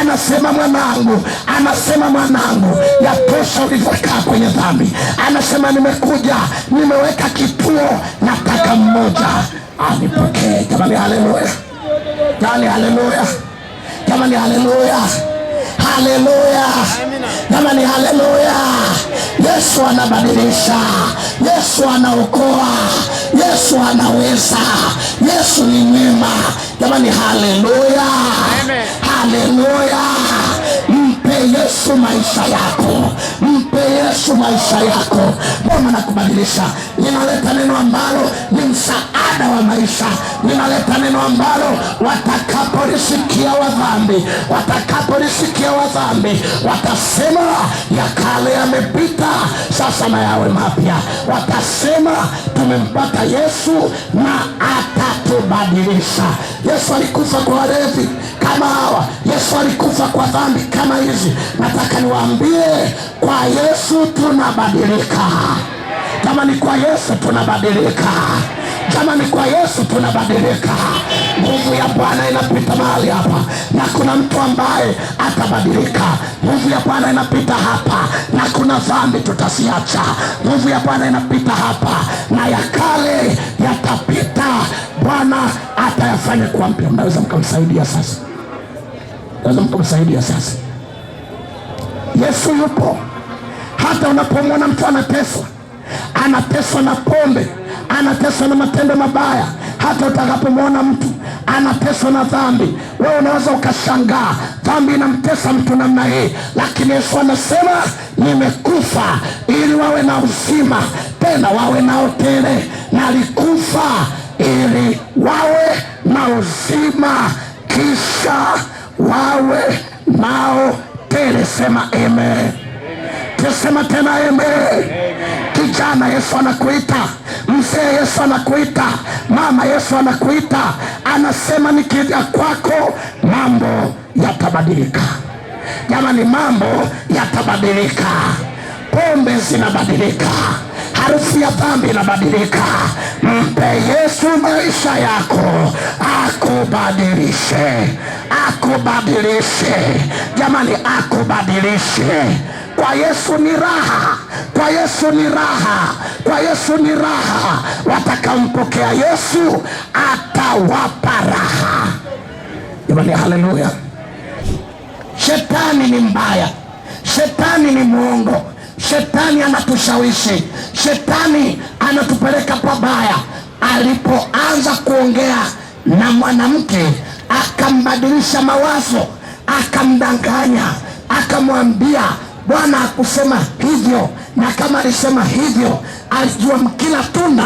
Anasema mwanangu, anasema mwanangu, yatosha ulivyokaa kwenye dhambi. Anasema nimekuja, nimeweka kituo, nataka mmoja anipokee. Jamani, haleluya! Jamani, haleluya! Jamani, haleluya! Haleluya! Jamani, haleluya! Yesu anabadilisha, Yesu anaokoa, Yesu anaweza, Yesu ni mwema. Jamani, haleluya! Haleluya! Mpe Yesu maisha yako, mpe Yesu maisha yako. Bwana nakubadilisha. Ninaleta neno ambalo ni msaada wa maisha, ninaleta neno ambalo watakapolisikia wadhambi, watakapolisikia wadhambi watasema ya kale yamepita, sasa na yawe mapya. Watasema tumempata Yesu na atatubadilisha. Yesu alikufa kwa walevi kama hawa. Yesu alikufa kwa dhambi kama hizi. Nataka niwaambie, kwa Yesu tunabadilika. Jamani, kwa Yesu tunabadilika. Jamani, kwa Yesu tunabadilika. Nguvu ya Bwana inapita mahali hapa, na kuna mtu ambaye atabadilika. Nguvu ya Bwana inapita hapa, na kuna dhambi tutaziacha. Nguvu ya Bwana inapita hapa, na ya kale yatapita. Bwana atayafanya kuwa mpya. Mnaweza mkamsaidia sasa, naweza mkamsaidia sasa. Yesu yupo. Hata unapomwona mtu anateswa, anateswa na pombe, anateswa na matendo mabaya, hata utakapomwona mtu anateswa na dhambi, wewe unaweza ukashangaa dhambi inamtesa mtu namna hii, lakini Yesu anasema nimekufa ili wawe na uzima, tena wawe nao tele. Nalikufa ili wawe na uzima, kisha wawe nao tele. Sema amen. Tusema tena amen. Kijana, Yesu anakuita. Mzee, Yesu anakuita. Mama, Yesu anakuita, anasema nikija kwako mambo yatabadilika. Jamani, mambo yatabadilika. Pombe zinabadilika, harufu ya dhambi inabadilika. Mpe Yesu maisha yako, akubadilishe, akubadilishe. Jamani, akubadilishe. Kwa Yesu ni raha, kwa Yesu ni raha, kwa Yesu ni raha. Watakampokea Yesu atawapa raha. Jamani, haleluya! Shetani ni mbaya, shetani ni mwongo, shetani anatushawishi, shetani anatupeleka pabaya. Alipoanza kuongea na mwanamke, akambadilisha mawazo, akamdanganya, akamwambia Bwana hakusema hivyo, na kama alisema hivyo, alijua mkila tunda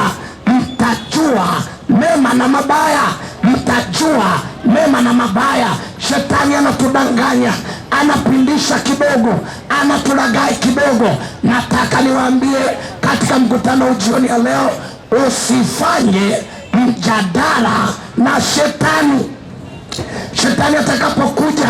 mtajua mema na mabaya, mtajua mema na mabaya. Shetani anatudanganya, anapindisha kidogo, anatulaghai kidogo. Nataka niwaambie katika mkutano jioni ya leo, usifanye mjadala na shetani. Shetani atakapokuja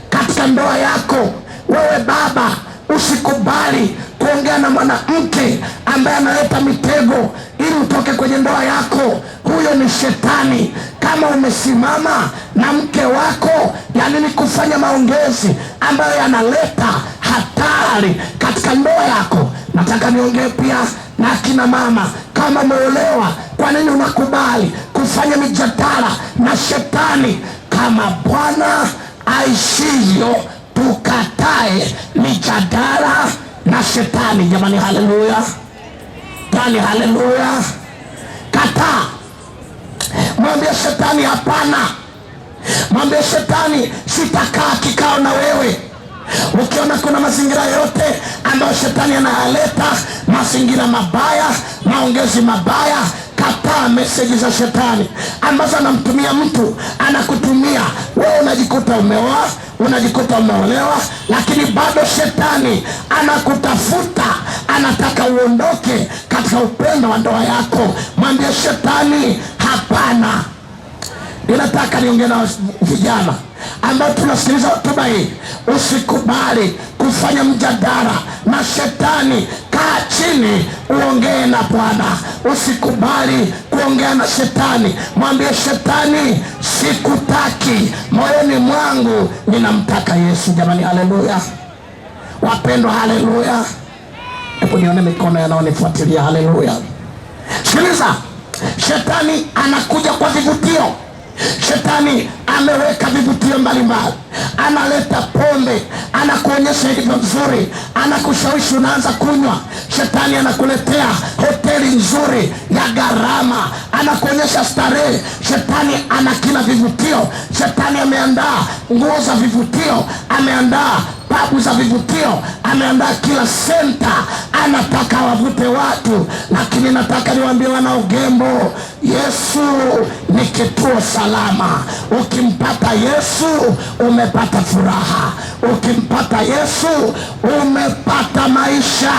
katika ndoa yako, wewe baba, usikubali kuongea na mwanamke ambaye analeta mitego ili utoke kwenye ndoa yako. Huyo ni shetani. Kama umesimama na mke wako, yani ni kufanya maongezi ambayo yanaleta hatari katika ndoa yako. Nataka niongee pia na akina mama, kama umeolewa, kwa nini unakubali kufanya mijadala na shetani? Kama Bwana aishivyo, tukatae mijadala na shetani. Jamani, haleluya! Jamani, haleluya! Kataa, mwambie shetani hapana. Mwambie shetani, sitakaa kikao na wewe. Ukiona kuna mazingira yote ambayo shetani anayaleta, mazingira mabaya, maongezi mabaya, kataa meseji za shetani ambazo anamtumia mtu, anakutumia wewe, unajikuta umeoa, unajikuta umeolewa, lakini bado shetani anakutafuta, anataka uondoke katika upendo wa ndoa yako. Mwambie shetani hapana. Ninataka niongee na vijana ambao tunasikiliza hotuba hii. Usikubali kufanya mjadala na shetani. Kaa chini uongee na Bwana. Usikubali kuongea na shetani. Mwambie shetani, sikutaki, moyoni mwangu ninamtaka Yesu. Jamani, haleluya! Wapendwa, haleluya! Hebu nione mikono yanaonifuatilia. Haleluya! Sikiliza, shetani anakuja kwa vivutio. Shetani ameweka vivutio mbalimbali, analeta pombe, anakuonyesha ilivyo nzuri, anakushawishi unaanza kunywa. Shetani anakuletea hoteli nzuri ya gharama, anakuonyesha starehe. Shetani ana kila vivutio. Shetani ameandaa nguo za vivutio, ameandaa pabu za vivutio, ameandaa kila senta, anataka wavute watu. Lakini nataka niwaambie wana Ugembo, Yesu ni kituo salama. Ukimpata Yesu umepata furaha, ukimpata Yesu umepata maisha.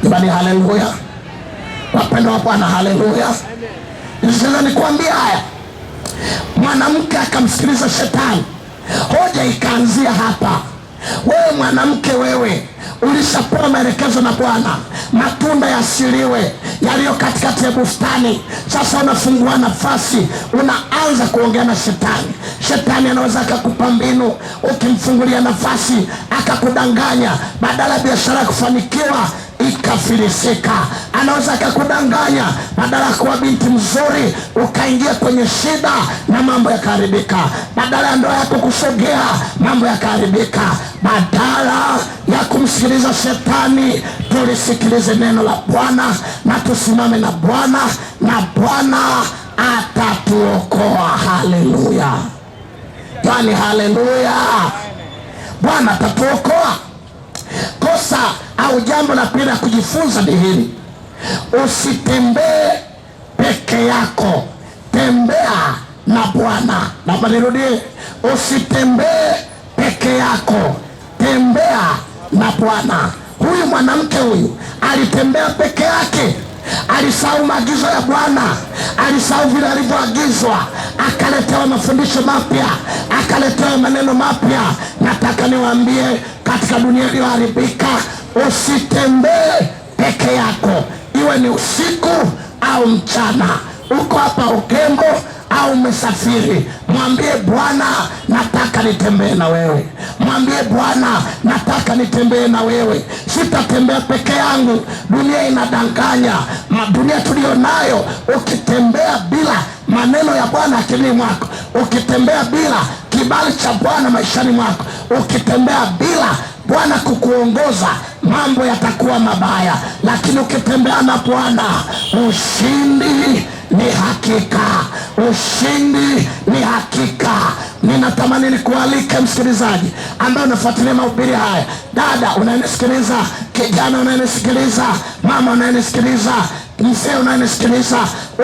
Jamani, haleluya! Wapendwa wa Bwana, haleluya! Nisema nikuambia haya, mwanamke akamsikiliza shetani, hoja ikaanzia hapa. Wewe mwanamke, wewe ulishapewa maelekezo na Bwana, matunda yasiliwe yaliyo katikati ya bustani. Sasa unafungua nafasi, unaanza kuongea na shetani. Shetani anaweza akakupa mbinu, ukimfungulia nafasi akakudanganya, badala ya biashara ya kufanikiwa ikafilisika. Anaweza akakudanganya, badala ya kuwa binti mzuri ukaingia kwenye shida na mambo yakaharibika, badala ya ndoa yako kusogea mambo yakaharibika. Badala ya kumsikiliza shetani, tulisikilize neno la Bwana na tusimame na Bwana, na Bwana atatuokoa. Haleluya! Yani, haleluya! Bwana atatuokoa. Kosa au jambo la pili la kujifunza ni hili: usitembee peke yako, tembea na Bwana. Naomba nirudie, usitembee peke yako, tembea na Bwana. Huyu mwanamke huyu alitembea peke yake, alisahau maagizo ya Bwana, alisahau vile alivyoagizwa, akaletewa mafundisho mapya, akaletewa maneno mapya. Nataka niwaambie, katika dunia iliyoharibika, usitembee peke yako, iwe ni usiku au mchana, uko hapa Ugembo au umesafiri, mwambie Bwana, nataka nitembee na wewe. Mwambie Bwana, nataka nitembee na wewe, sitatembea peke yangu. Dunia inadanganya, dunia tuliyo nayo, ukitembea bila maneno ya Bwana akilini mwako, ukitembea bila kibali cha Bwana maishani mwako, ukitembea bila Bwana kukuongoza, mambo yatakuwa mabaya. Lakini ukitembea na Bwana, ushindi ni hakika, ushindi ni hakika. Ninatamani nikualike msikilizaji ambaye unafuatilia mahubiri haya, dada unayenisikiliza, kijana unayenisikiliza, mama unayenisikiliza, mzee unayenisikiliza,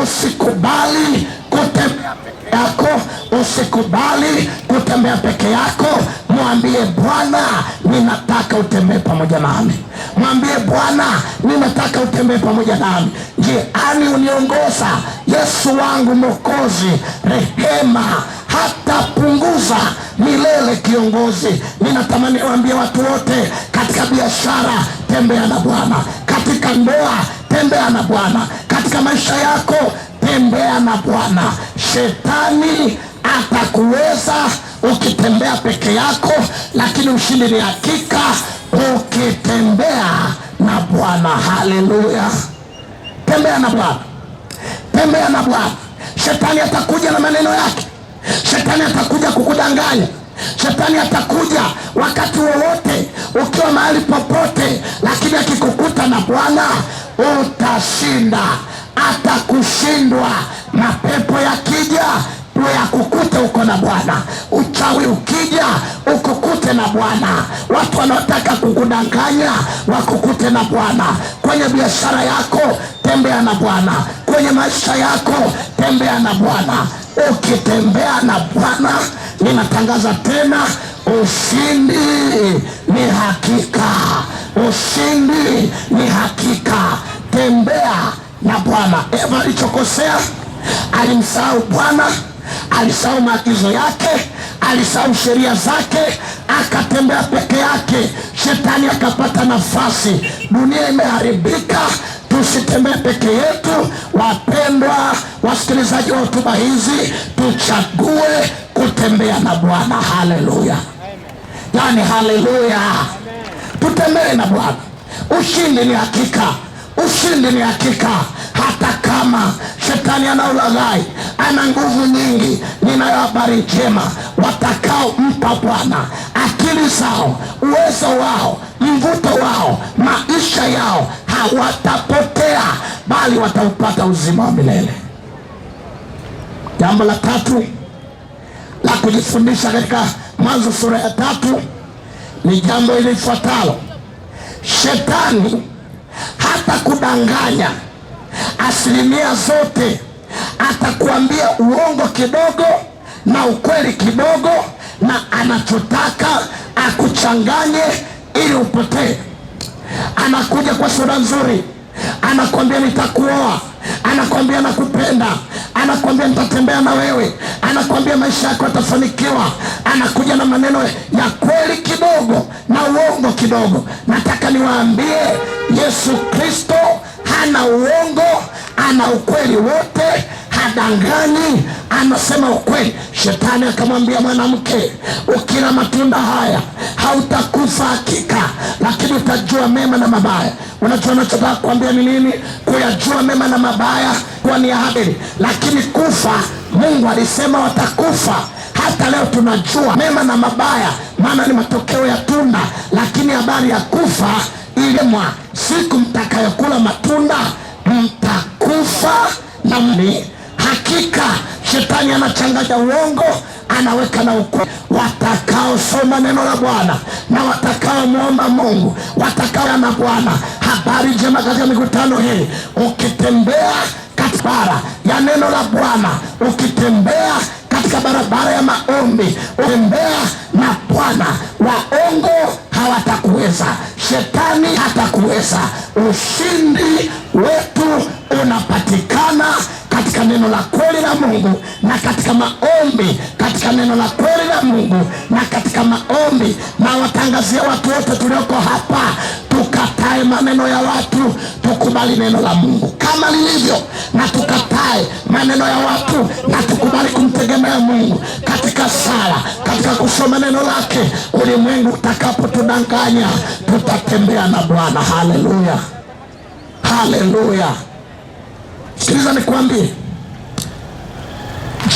usikubali kutembea peke yako, usikubali kutembea peke yako. Mwambie Bwana, ninataka utembee pamoja nami. Mwambie Bwana, ninataka utembee pamoja nami njiani, uniongoza Yesu wangu Mwokozi, rehema hatapunguza milele kiongozi. Ninatamani niwaambie watu wote, katika biashara tembea na Bwana, katika ndoa tembea na Bwana, katika maisha yako tembea na Bwana. Shetani atakuweza ukitembea peke yako, lakini ushindi ni hakika ukitembea na Bwana. Haleluya! Tembea na Bwana, tembea na Bwana. Shetani atakuja na maneno yake, shetani atakuja kukudanganya, shetani atakuja wakati wowote, ukiwa mahali popote, lakini akikukuta na Bwana utashinda, atakushindwa. Mapepo yakija yakukute uko na Bwana. Uchawi ukija ukukute na Bwana. Watu wanaotaka kukudanganya wakukute na Bwana. Kwenye biashara yako tembea na Bwana, kwenye maisha yako tembea na Bwana. Ukitembea na Bwana, ninatangaza tena, ushindi ni hakika, ushindi ni hakika. Tembea na Bwana. Eva alichokosea, alimsahau Bwana, Alisahau maagizo yake, alisahau sheria zake, akatembea peke yake. Shetani akapata nafasi. Dunia imeharibika, tusitembee peke yetu. Wapendwa wasikilizaji wa hotuba hizi, tuchague kutembea na Bwana. Haleluya! Yani haleluya, tutembee na Bwana. Ushindi ni hakika, ushindi ni hakika, hata kama shetani ana ulaghai, ana nguvu nyingi. Ninayo habari njema, watakaompa Bwana akili zao, uwezo wao, mvuto wao, maisha yao, hawatapotea bali wataupata uzima wa milele. Jambo la tatu la kujifundisha katika Mwanzo sura ya 3 ni jambo ilifuatalo: shetani hata kudanganya asilimia zote, atakuambia uongo kidogo na ukweli kidogo, na anachotaka akuchanganye ili upotee. Anakuja kwa sura nzuri, anakuambia nitakuoa, anakuambia nakupenda, anakuambia nitatembea na wewe, anakuambia maisha yako yatafanikiwa. Anakuja na maneno ya kweli kidogo na uongo kidogo. Nataka niwaambie, Yesu Kristo hana uongo, ana ukweli wote, hadanganyi, anasema ukweli. Shetani akamwambia mwanamke, ukila matunda haya hautakufa hakika, lakini utajua mema na mabaya. Unajua nachotaka kuambia ni nini? Kuyajua mema na mabaya kuwa ni ahadi, lakini kufa, Mungu alisema watakufa. Hata leo tunajua mema na mabaya, maana ni matokeo ya tunda, lakini habari ya kufa ilimwa, siku mtakayokula matunda mtakufa. Na ni hakika shetani anachanganya uongo, anaweka na ukweli. Watakaosoma neno la Bwana na watakaomwomba Mungu, watakao na Bwana. Habari njema katika mikutano hii, ukitembea katika barabara ya neno la Bwana, ukitembea katika barabara ya maombi, ukitembea na Bwana, waongo hawatakuweza, shetani hatakuweza. Ushindi wetu unapatikana katika neno la kweli la Mungu na katika maombi, katika neno la kweli la Mungu na katika maombi. Na watangazia watu wote tulioko hapa, tukatae maneno ya watu, tukubali neno la Mungu kama lilivyo, na tukatae maneno ya watu na tukubali kumtegemea Mungu katika sala, katika kusoma neno lake. Ulimwengu utakapotudanganya, tutatembea na Bwana. Haleluya, haleluya. Sikiliza nikwambie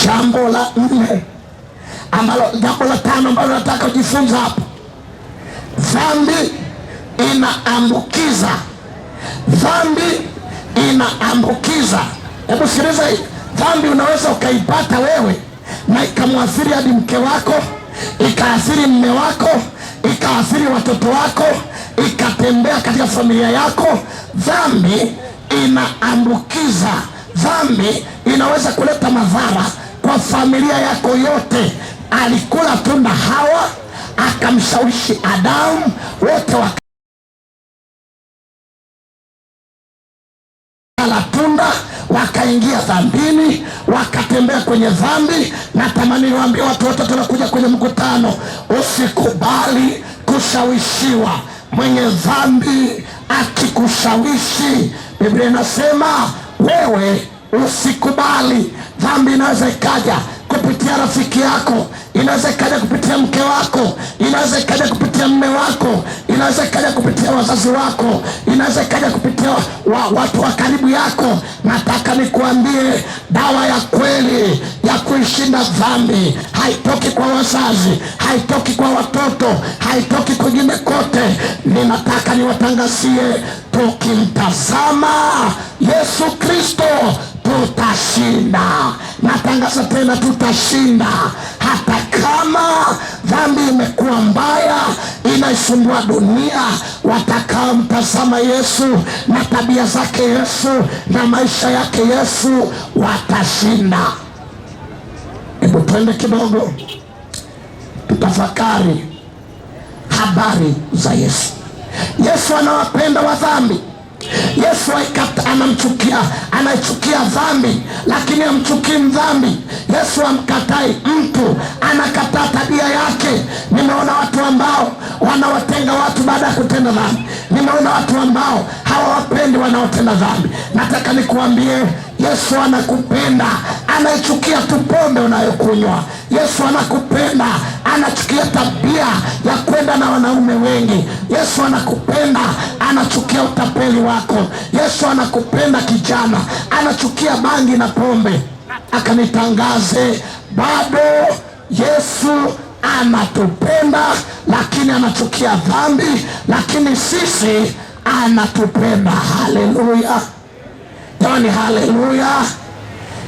jambo la nne ambalo, jambo la tano ambalo nataka kujifunza hapa. Dhambi inaambukiza, dhambi inaambukiza. Hebu sikiliza hii, dhambi unaweza ukaipata wewe na ikamwathiri hadi mke wako, ikaathiri mme wako, ikaathiri watoto wako, ikatembea katika familia yako. Dhambi inaambukiza. Dhambi inaweza kuleta madhara kwa familia yako yote. Alikula tunda Hawa, akamshawishi Adamu, wote wakala tunda, wakaingia dhambini, wakatembea kwenye dhambi. Natamani niwaambie watu wote tunakuja kwenye mkutano, usikubali kushawishiwa. Mwenye dhambi akikushawishi, Biblia inasema wewe usikubali. Dhambi inaweza ikaja kupitia rafiki yako, inaweza ikaja kupitia mke wako, inaweza ikaja kupitia mme wako, inaweza ikaja kupitia wazazi wako, inaweza ikaja kupitia watu wa karibu yako. Nataka nikuambie, dawa ya kweli ya kuishinda dhambi haitoki kwa wazazi, haitoki kwa watoto, haitoki kwingine kote. Ninataka niwatangazie, tukimtazama Yesu Kristo tutashinda. Natangaza tena, tutashinda. Hata kama dhambi imekuwa mbaya, inaisumbua dunia, watakaomtazama Yesu na tabia zake Yesu na maisha yake Yesu watashinda. Hebu twende kidogo tutafakari habari za Yesu. Yesu anawapenda wa dhambi. Yesu anamchukia, anachukia dhambi, lakini amchukii mdhambi. Yesu amkatai mtu, anakataa tabia yake. Nimeona watu ambao wanawatenga watu baada ya kutenda dhambi. Nimeona watu ambao hawawapendi wanaotenda dhambi. Nataka nikuambie, Yesu anakupenda, anaichukia tu pombe unayokunywa. Yesu anakupenda, anachukia tabia ya kwenda na wanaume wengi. Yesu anakupenda, anachukia utapeli wako. Yesu anakupenda kijana, anachukia bangi na pombe. Akanitangaze, bado Yesu anatupenda, lakini anachukia dhambi, lakini sisi anatupenda. Haleluya! Jamani, haleluya!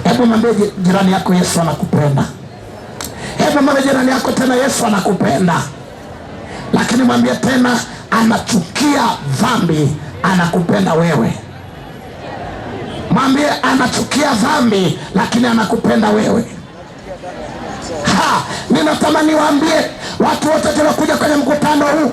Hebu mwambie jirani yako Yesu anakupenda. Hebu mwambie jirani yako tena, Yesu anakupenda. Lakini mwambie tena, anachukia dhambi, anakupenda wewe. Mwambie anachukia dhambi, lakini anakupenda wewe. Ha, ninatamani waambie watu wote tuliokuja kwenye mkutano huu,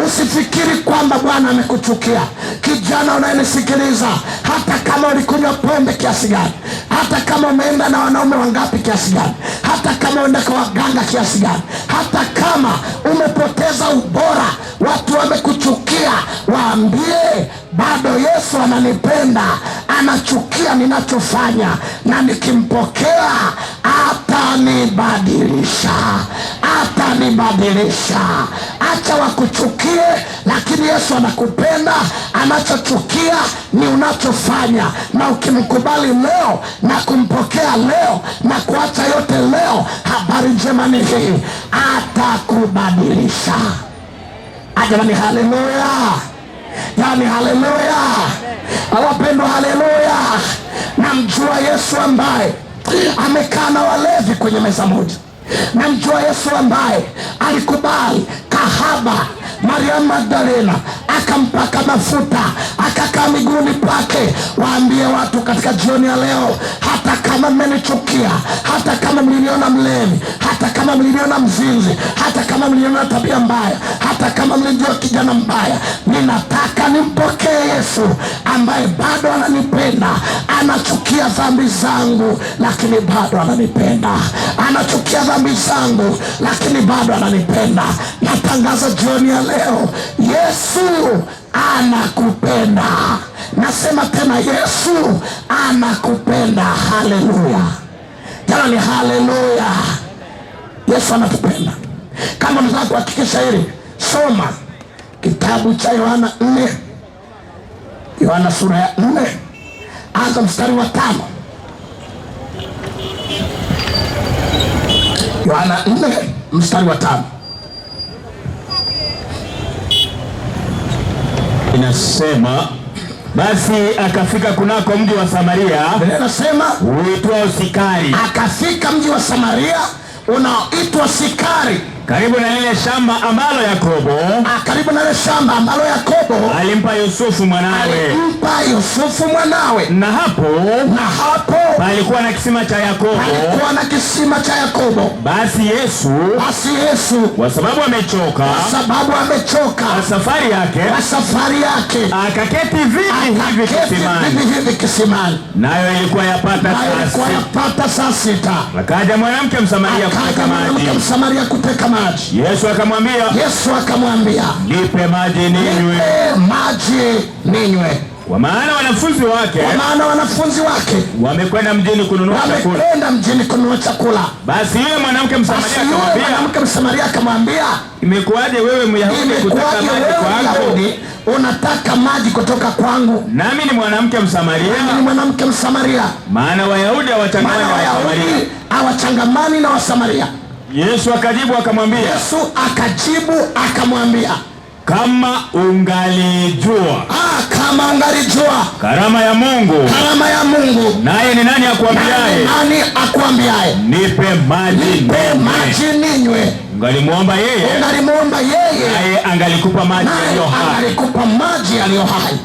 usifikiri kwamba Bwana amekuchukia. Kijana unayenisikiliza, hata kama ulikunywa pombe kiasi gani, hata kama umeenda na wanaume wangapi kiasi gani, hata kama umeenda kwa waganga kiasi gani, hata kama umepoteza ubora, watu wamekuchukia, waambie bado Yesu ananipenda, anachukia ninachofanya, na nikimpokea atanibadilisha, atanibadilisha. Acha wakuchukie, lakini Yesu anakupenda. Anachochukia ni unachofanya, na ukimkubali leo na kumpokea leo na kuacha yote leo, habari njema ni hii, atakubadilisha. Jamani, haleluya! Yaani haleluya! Wapendwa, haleluya! Namjua Yesu ambaye amekaa na walevi kwenye meza moja. Namjua Yesu ambaye alikubali kahaba Mariamu Magdalena akampaka mafuta akakaa miguuni pake. Waambie watu katika jioni ya leo, hata kama mmenichukia, hata kama mliniona mlevi, hata kama mliniona mzinzi, hata kama mliniona tabia mbaya, hata kama mlinijua kijana mbaya, ninataka nimpokee Yesu ambaye bado ananipenda. Anachukia dhambi zangu, lakini bado ananipenda. Anachukia dhambi zangu, lakini bado ananipenda. Natangaza jioni ya leo, Yesu anakupenda. Nasema tena, Yesu anakupenda. Haleluya jamani, haleluya! Yesu anatupenda. Kama unataka kuhakikisha hili, soma kitabu cha Yohana 4, Yohana sura ya 4, anza mstari wa 5. Yohana 4 mstari wa 5 inasema, basi akafika kunako mji wa Samaria, inasema uitwao Sikari. Akafika mji wa Samaria unaoitwa Sikari, karibu na lile shamba ambalo Yakobo, karibu na lile shamba ambalo Yakobo alimpa Yusufu mwanawe, alimpa Yusufu mwanawe. Na hapo palikuwa na kisima cha Yakobo, palikuwa na kisima cha Yakobo. Basi Yesu kwa sababu amechoka, kwa safari yake, akaketi vivi hivi kisimani. Nayo ilikuwa yapata saa sita. Akaja mwanamke Msamaria kuteka maji. Yesu akamwambia, nipe maji ninywe, Kwa maana wanafunzi wake wamekwenda mjini kununua chakula. Basi yule mwanamke Msamaria akamwambia, imekuwaje wewe Myahudi kutaka maji kwangu? Unataka maji kutoka kwangu? Nami ni mwanamke Msamaria. Maana Wayahudi hawachangamani na Wasamaria. Yesu akajibu akamwambia, kama ungalijua, kama ungalijua karama ya Mungu, naye ni nani akuambiaye, nipe maji ninywe, ungalimuomba yeye, naye angalikupa maji yaliyo hai.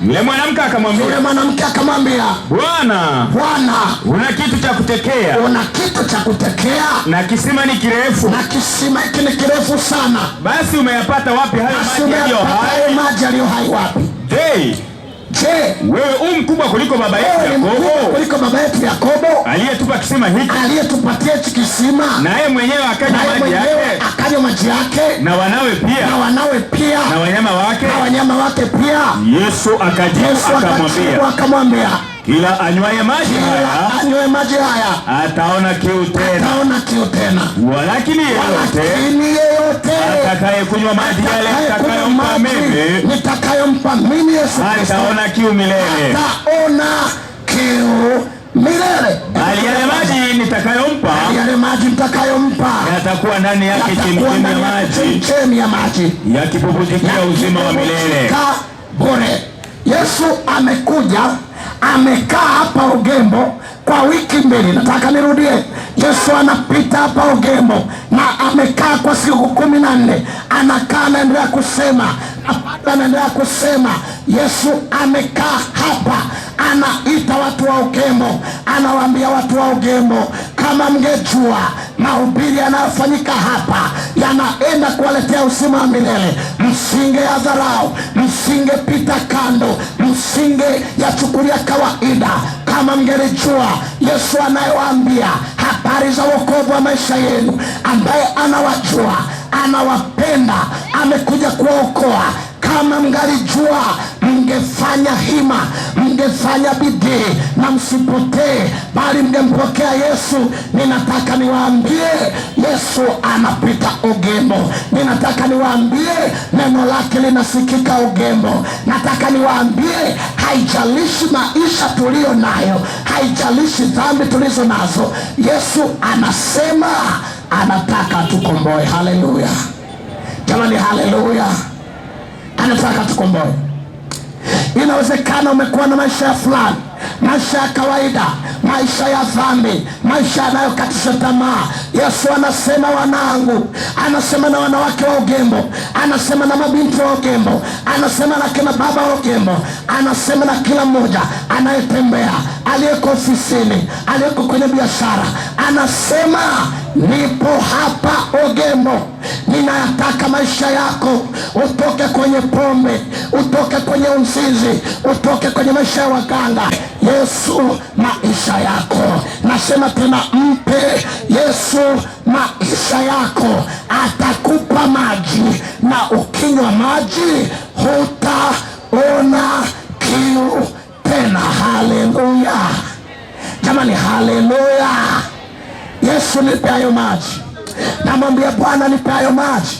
Yule mwanamke akamwambia, Bwana, una kitu cha kutekea, na kisima ni kirefu, sana. Basi umeyapata wapi hayo maji yaliyo hai? Wapi? Je, wewe u mkubwa kuliko baba yetu wewe ni mkubwa Yakobo kuliko baba yetu Yakobo aliyetupa kisima hiki, aliyetupatia hichi kisima, naye mwenyewe akanywa naye maji mwenyewe yake akanywa maji yake na wanawe pia na wanawe pia na wanyama wake? na wanyama wake pia. Yesu akajibu Yesu akajibu akamwambia, akamwambia, kila anywaye maji kila haya anywe maji haya ataona kiu tena, ataona kiu tena, walakini yeyote walakini yeyote atakaye kunywa maji yale atakayekunywa nitakayompa maji mimi nitakayompa mimi Yesu Kristo hataona kiu milele, ataona kiu milele. bali yale maji nitakayompa Yale maji nitakayompa yatakuwa ndani yake yatakuwa chemchemi ya ndani yake maji chemchemi ya maji yakibubujikia uzima wa milele. Ka bure. Yesu amekuja amekaa hapa Ugembo kwa wiki 2. Nataka nirudie, Yesu anapita hapa Ugembo na amekaa kwa siku 14. Anakaa, anaendelea kusema, bado anaendelea kusema. Yesu amekaa hapa, anaita watu wa Ugembo, anawaambia watu wa Ugembo, kama mngejua mahubiri yanayofanyika hapa yanaenda kuwaletea uzima wa milele, msinge ya dharau, msingepita kando, msinge yachukulia kawaida. Kama mngelijua Yesu anayewaambia habari za wokovu wa maisha yenu, ambaye anawajua, anawapenda, amekuja kuwaokoa. Kama mngalijua, mngefanya hima, mngefanya bidii na msipotee, bali mngempokea Yesu. Ninataka niwaambie Yesu anapita Ugembo. Ninataka niwaambie neno lake linasikika Ugembo. Nataka niwaambie haijalishi maisha tulio nayo, haijalishi dhambi tulizo nazo, Yesu anasema anataka tukomboe. Haleluya jamani, haleluya! Anataka tukomboe. Inawezekana umekuwa na maisha ya fulani, maisha ya kawaida, maisha ya dhambi, maisha yanayokatisha tamaa. Yesu anasema wanangu, anasema na wanawake wa Ugembo, anasema na mabinti wa Ugembo, anasema na kina baba wa Ugembo, anasema na kila mmoja anayetembea, aliyeko ofisini, aliyeko kwenye biashara, anasema nipo hapa Ugembo, ninayataka maisha yako utoke kwenye pombe, utoke kwenye uzinzi, utoke kwenye maisha ya waganga. Yesu maisha yako. Nasema tena, mpe Yesu maisha yako, atakupa maji, na ukinywa maji hutaona kiu tena. Haleluya jamani, haleluya! Yesu nipe hayo maji. Namwambia Bwana nipe hayo maji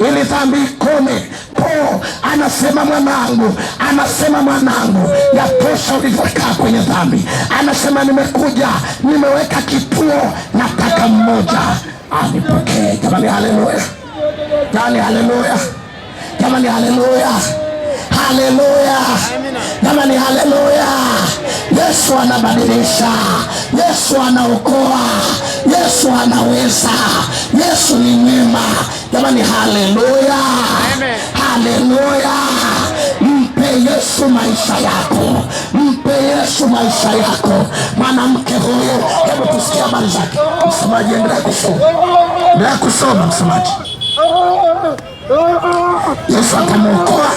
ili dhambi ikome. Po anasema mwanangu, anasema mwanangu, yatosha ulivyokaa kwenye dhambi. Anasema nimekuja, nimeweka kituo, nataka mmoja anipokee. Jamani haleluya, jamani haleluya, jamani haleluya, haleluya, jamani haleluya. Yesu anabadilisha, Yesu anaokoa, Yesu anaweza, Yesu ni mwema. Jamani haleluya, haleluya. Mpe Yesu maisha yako, mpe Yesu maisha yako. Mwanamke huyu, hebu tusikie habari zake. Msomaji, endelea kusoma, endelea kusoma msomaji. Yesu atamuokoa,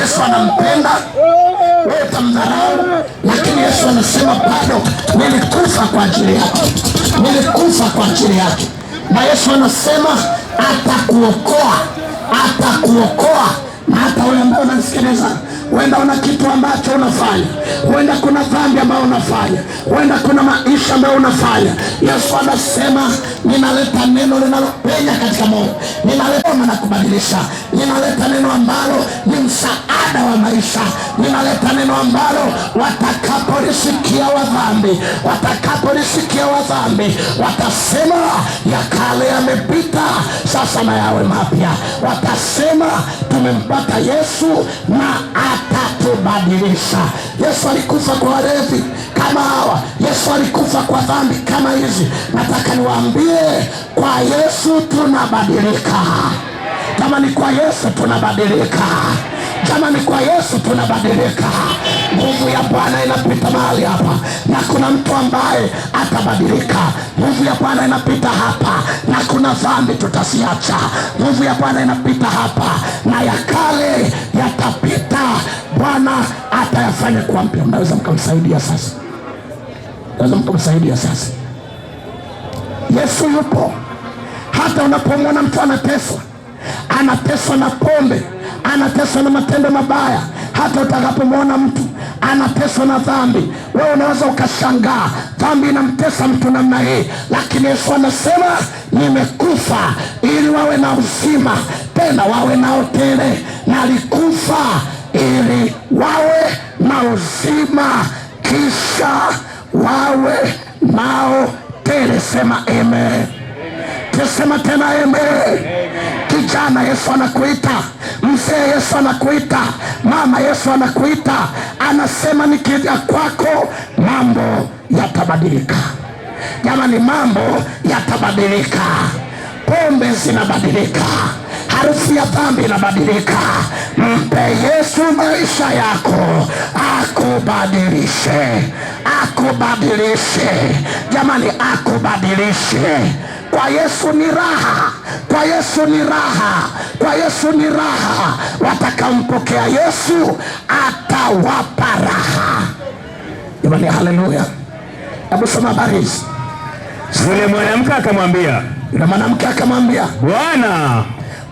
Yesu anampenda, wewe utamdharau, lakini Yesu anasema bado nilikufa kwa ajili yake, nilikufa kwa ajili yake. Na Yesu anasema atakuokoa, atakuokoa. Na hata wewe ambaye unanisikiliza, huenda una kitu ambacho unafanya, huenda kuna dhambi ambayo unafanya, huenda kuna maisha ambayo unafanya. Yesu anasema ninaleta neno linalopenya katika moyo, ninaleta na kubadilisha, ninaleta neno ambalo ni msaada wa maisha, ninaleta neno ambalo watakapolisikia wa dhambi, watakapolisikia wa dhambi watasema ya kale yamepita, sasa na yawe mapya. Watasema tumempata Yesu na atatubadilisha. Yesu alikufa kwa walevi kama hawa, Yesu alikufa kwa dhambi kama hizi. Nataka niwaambie, kwa Yesu tunabadilika. Jamani, kwa Yesu tunabadilika. Jamani, kwa Yesu tunabadilika. Nguvu ya Bwana inapita mahali hapa, na kuna mtu ambaye atabadilika. Nguvu ya Bwana inapita hapa, na kuna dhambi tutaziacha. Nguvu ya Bwana inapita hapa, na ya kale yatapita, Bwana atayafanya kuwa mpya. Mnaweza mkamsaidia sasa, mnaweza mkamsaidia sasa. Yesu yupo. Hata unapomwona mtu anateswa, anateswa na pombe, anateswa na matendo mabaya, hata utakapomwona mtu anateswa na dhambi, wewe unaweza ukashangaa dhambi inamtesa mtu namna hii, lakini Yesu anasema nimekufa ili wawe na uzima, tena wawe nao tele. Nalikufa ili wawe na uzima, kisha wawe nao tele. Sema amen. Tusema tena amen. Kijana, Yesu anakuita. Mzee, Yesu anakuita. Mama, Yesu anakuita. Anasema nikija kwako mambo yatabadilika. Jamani, mambo yatabadilika. Pombe zinabadilika, harufu ya dhambi inabadilika. Mpe Yesu maisha yako, akubadilishe, akubadilishe. Jamani, akubadilishe. Kwa Yesu ni raha, kwa Yesu ni raha, kwa Yesu ni raha. Watakampokea Yesu atawapa raha. Jamani, haleluya! Hebu soma habari hizi. Yule mwanamke akamwambia, Yule mwanamke akamwambia, Bwana,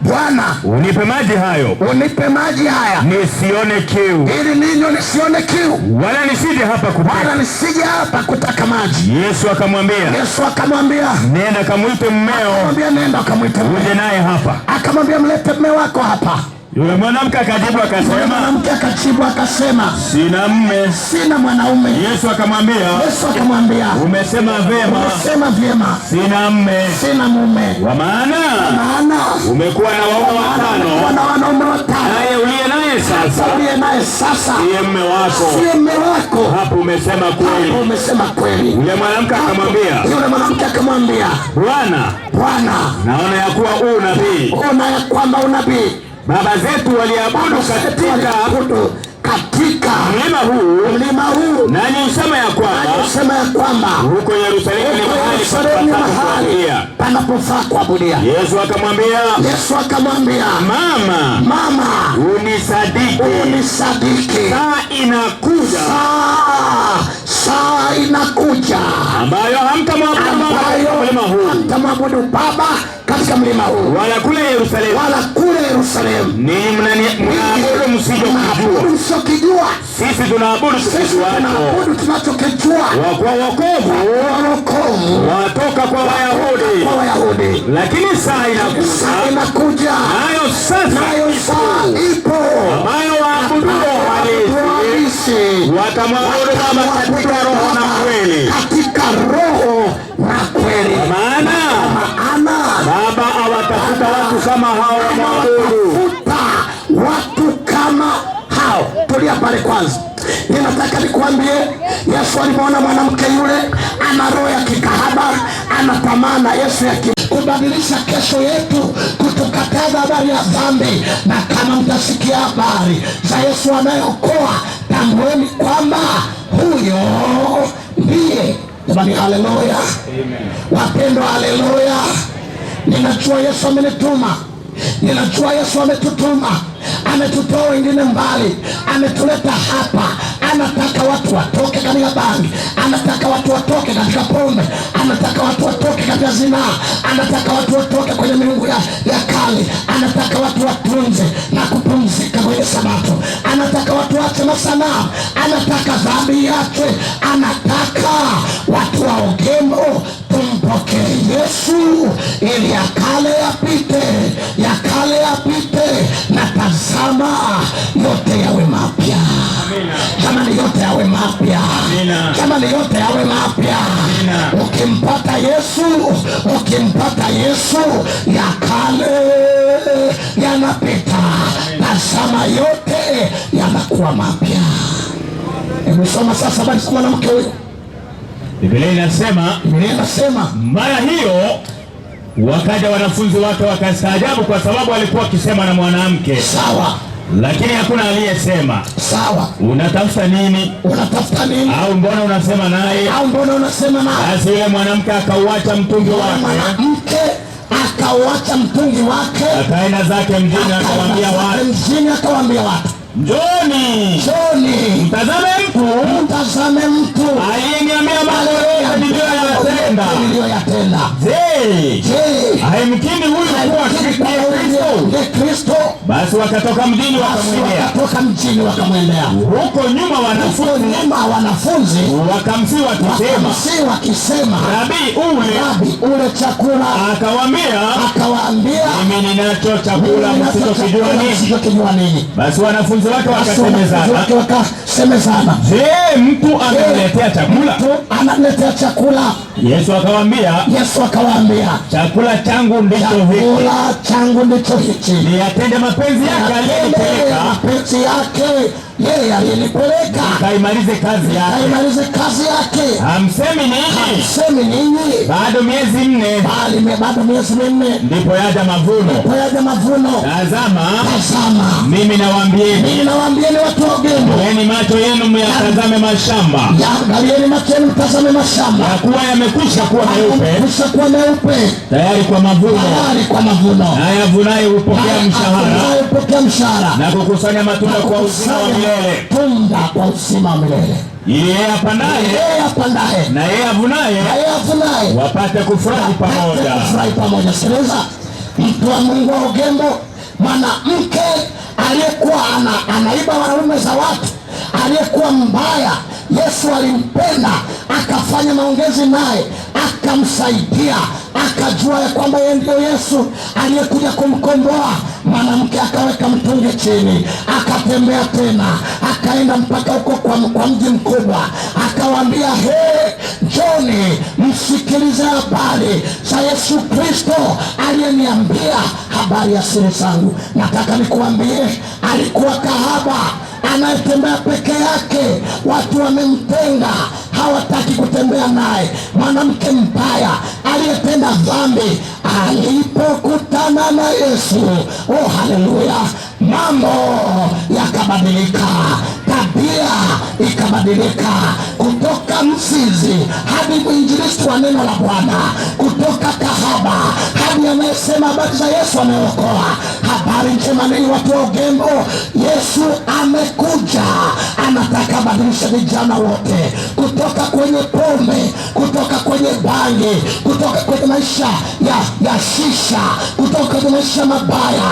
Bwana, unipe maji hayo, unipe maji haya nisione kiu, ili ninywe nisione kiu, wala nisije hapa wala kuteka. nisije hapa kutaka maji. Yesu akamwambia, Yesu akamwambia, nenda kamwite mmeo, akamwambia nenda akamwite mume. uje naye hapa. Akamwambia mlete mume wako hapa. Yule mwanamke akajibu Yule akasema, mwanamke akajibu akasema, sina mme. sina mwanaume. Yesu akamwambia, Yesu akamwambia, umesema vema, umesema vyema, sina mme, sina mume, kwa maana maana umekuwa na waume watano, wana wanaume watano, naye uliye naye sasa uliye naye sasa ndiye mme wako. siye mume wako. Hapo umesema Hapo kweli. umesema kweli. Yule mwanamke akamwambia, Yule mwanamke akamwambia, Bwana, Bwana, naona ya kuwa u nabii. ona ya kwamba unabii Baba zetu waliabudu katika waliabudu katika mlima huu, mlima huu, nanyi husema ya kwamba usema ya kwamba huko Yerusalemu ni huko mahali Yerusalemu ni patapata mahali kuabudia. panapofaa kuabudia. Yesu akamwambia, Yesu akamwambia, mama, mama, unisadiki, unisadiki, saa inakuja saa inakuja ambayo hamtamwabudu Baba katika ambayo mlima huu hamtamwabudu Baba katika mlima huu wala kule Yerusalemu. wala kule Yerusalemu. Ninyi mnaabudu msichokijua, Mnaabudu msichokijua, sisi tunaabudu sisi tukijuacho, tunaabudu tunachokijua. kwa kuwa wokovu Wokovu watoka kwa Wayahudi. kwa Wayahudi. Lakini saa Saa inakuja, inakuja, nayo sasa nayo saa ipo, ambayo waabuduo halisi halisi watamwabudu Baba katika roho na kweli, katika roho na kweli. maana Maana Baba awatafuta watu kama hao wamwabudu. futa watu kama hao. Tulia pale kwanza, ninataka nikuambie, Yesu alimwona mwanamke yule ana roho ya kikahaba, ana tamaa na Yesu ya kubadilisha kesho yetu, kutukataza habari ya dhambi. Na kama mtasikia habari za Yesu anayeokoa, tambueni kwamba huyo ndiye. Jamani, haleluya! Wapendwa, haleluya! Ninajua Yesu amenituma, ninajua Yesu ametutuma, ametutoa wengine mbali, ametuleta hapa. Anataka watu watoke katika bangi, anataka watu watoke katika pombe, anataka watu watoke katika zinaa, anataka watu watoke kwenye miungu ya kale, anataka watu watunze na kupumzika kwenye Sabato, anataka watu waache masanamu, anataka dhambi iachwe, anataka watu waogemo. Tumpokee Yesu ili ya kale yapite, ya kale yapite, na tazama yote yawe mapya. Jamani, yote yawe mapya. Jamani, yote yawe mapya. Ukimpata Yesu, ukimpata Yesu, ya kale yanapita, tazama yote yanakuwa mapya. Hebu soma sasa habari za mwanamke huyo. Biblia inasema, Biblia inasema mara hiyo wakaja wanafunzi wake wakastaajabu, kwa sababu alikuwa akisema na mwanamke. Sawa. Lakini hakuna aliyesema, Sawa, unatafuta nini? Unatafuta nini? Au mbona unasema naye? Au mbona unasema naye? Basi yule mwanamke akauacha mtungi wake, Mwanamke akauacha mtungi wake, akaenda zake mjini, akawaambia watu, mjini, akawaambia watu, Njooni, Njooni, mtazame mtu mtazame mtu aliyeniambia mambo yote niliyoyatenda. niliyoyatenda. Je, Je, haimkini huyu kuwa Kristo? ndiye Kristo? Basi wakatoka mjini Basi wakamwendea. wakatoka mjini wakamwendea. Huko nyuma Huko wanafunzi nyuma wanafunzi wakamsihi wakisema, wakamsihi wakisema, Rabi, ule. Rabi, ule chakula. Akawaambia, Akawaambia, mimi ninacho chakula mimi ninacho msichokijua chakula ninyi. msichokijua ninyi. Basi wanafunzi wake Basi wanafunzi wakasemezana, wake wakasemezana, je, mtu amemletea chakula? Mtu anamletea chakula. Yesu akawaambia, Yesu akawaambia, chakula changu ndicho hiki, chakula changu ndicho hichi, niyatende mapenzi yake atende aliyenipeleka, mapenzi yake yeye aliyenipeleka, kaimalize kazi yake. aimalize kazi yake. Hamsemi ninyi, Semi ninyi, bado miezi 4 bali bado miezi 4 ndipo yaja mavuno? Yaja mavuno. Tazama, Tazama, mimi nawaambieni, mimi nawaambieni watu wa Ugembo, toeni macho yenu myatazame mashamba, yaangalieni macho yenu mtazame mashamba, ya kuwa yamekwisha kuwa meupe, yamekwisha kuwa meupe, tayari kwa mavuno. tayari kwa mavuno. Naye avunaye hupokea mshahara Hupokea mshahara na kukusanya matunda kwa uzima wa milele, tunda kwa uzima wa milele, ili yeye apandaye yeye apandaye na yeye avunaye na yeye avunaye wapate kufurahi pamoja. kufurahi pamoja. Sikiliza, mtu wa Mungu wa Ugembo, mwanamke aliyekuwa anaiba wanaume za watu, aliyekuwa mbaya, Yesu alimpenda, akafanya maongezi naye, akamsaidia, akajua ya kwamba yeye ndiyo Yesu aliyekuja kumkomboa. Mwanamke akaweka mtungi chini, akatembea tena, akaenda mpaka huko kwa mji mkubwa, akawaambia, he, njoni msikilize habari za Yesu Kristo aliyeniambia habari ya siri zangu. Nataka nikuambie, alikuwa kahaba anayetembea peke yake, watu wamemtenga, hawataki kutembea naye. Mwanamke mbaya aliyetenda dhambi alipokutana na Yesu, oh haleluya, mambo yakabadilika, tabia ikabadilika, kutoka mzizi hadi mwinjilisti wa neno la Bwana, kutoka kahaba hadi anayesema habari za Yesu ameokoa. Habari njema ni watu wa Ugembo, Yesu amekuja, anataka badilisha vijana wote kutoka kwenye pombe, kutoka kwenye bangi, kutoka kwenye maisha ya shisha, kutoka kwenye maisha mabaya.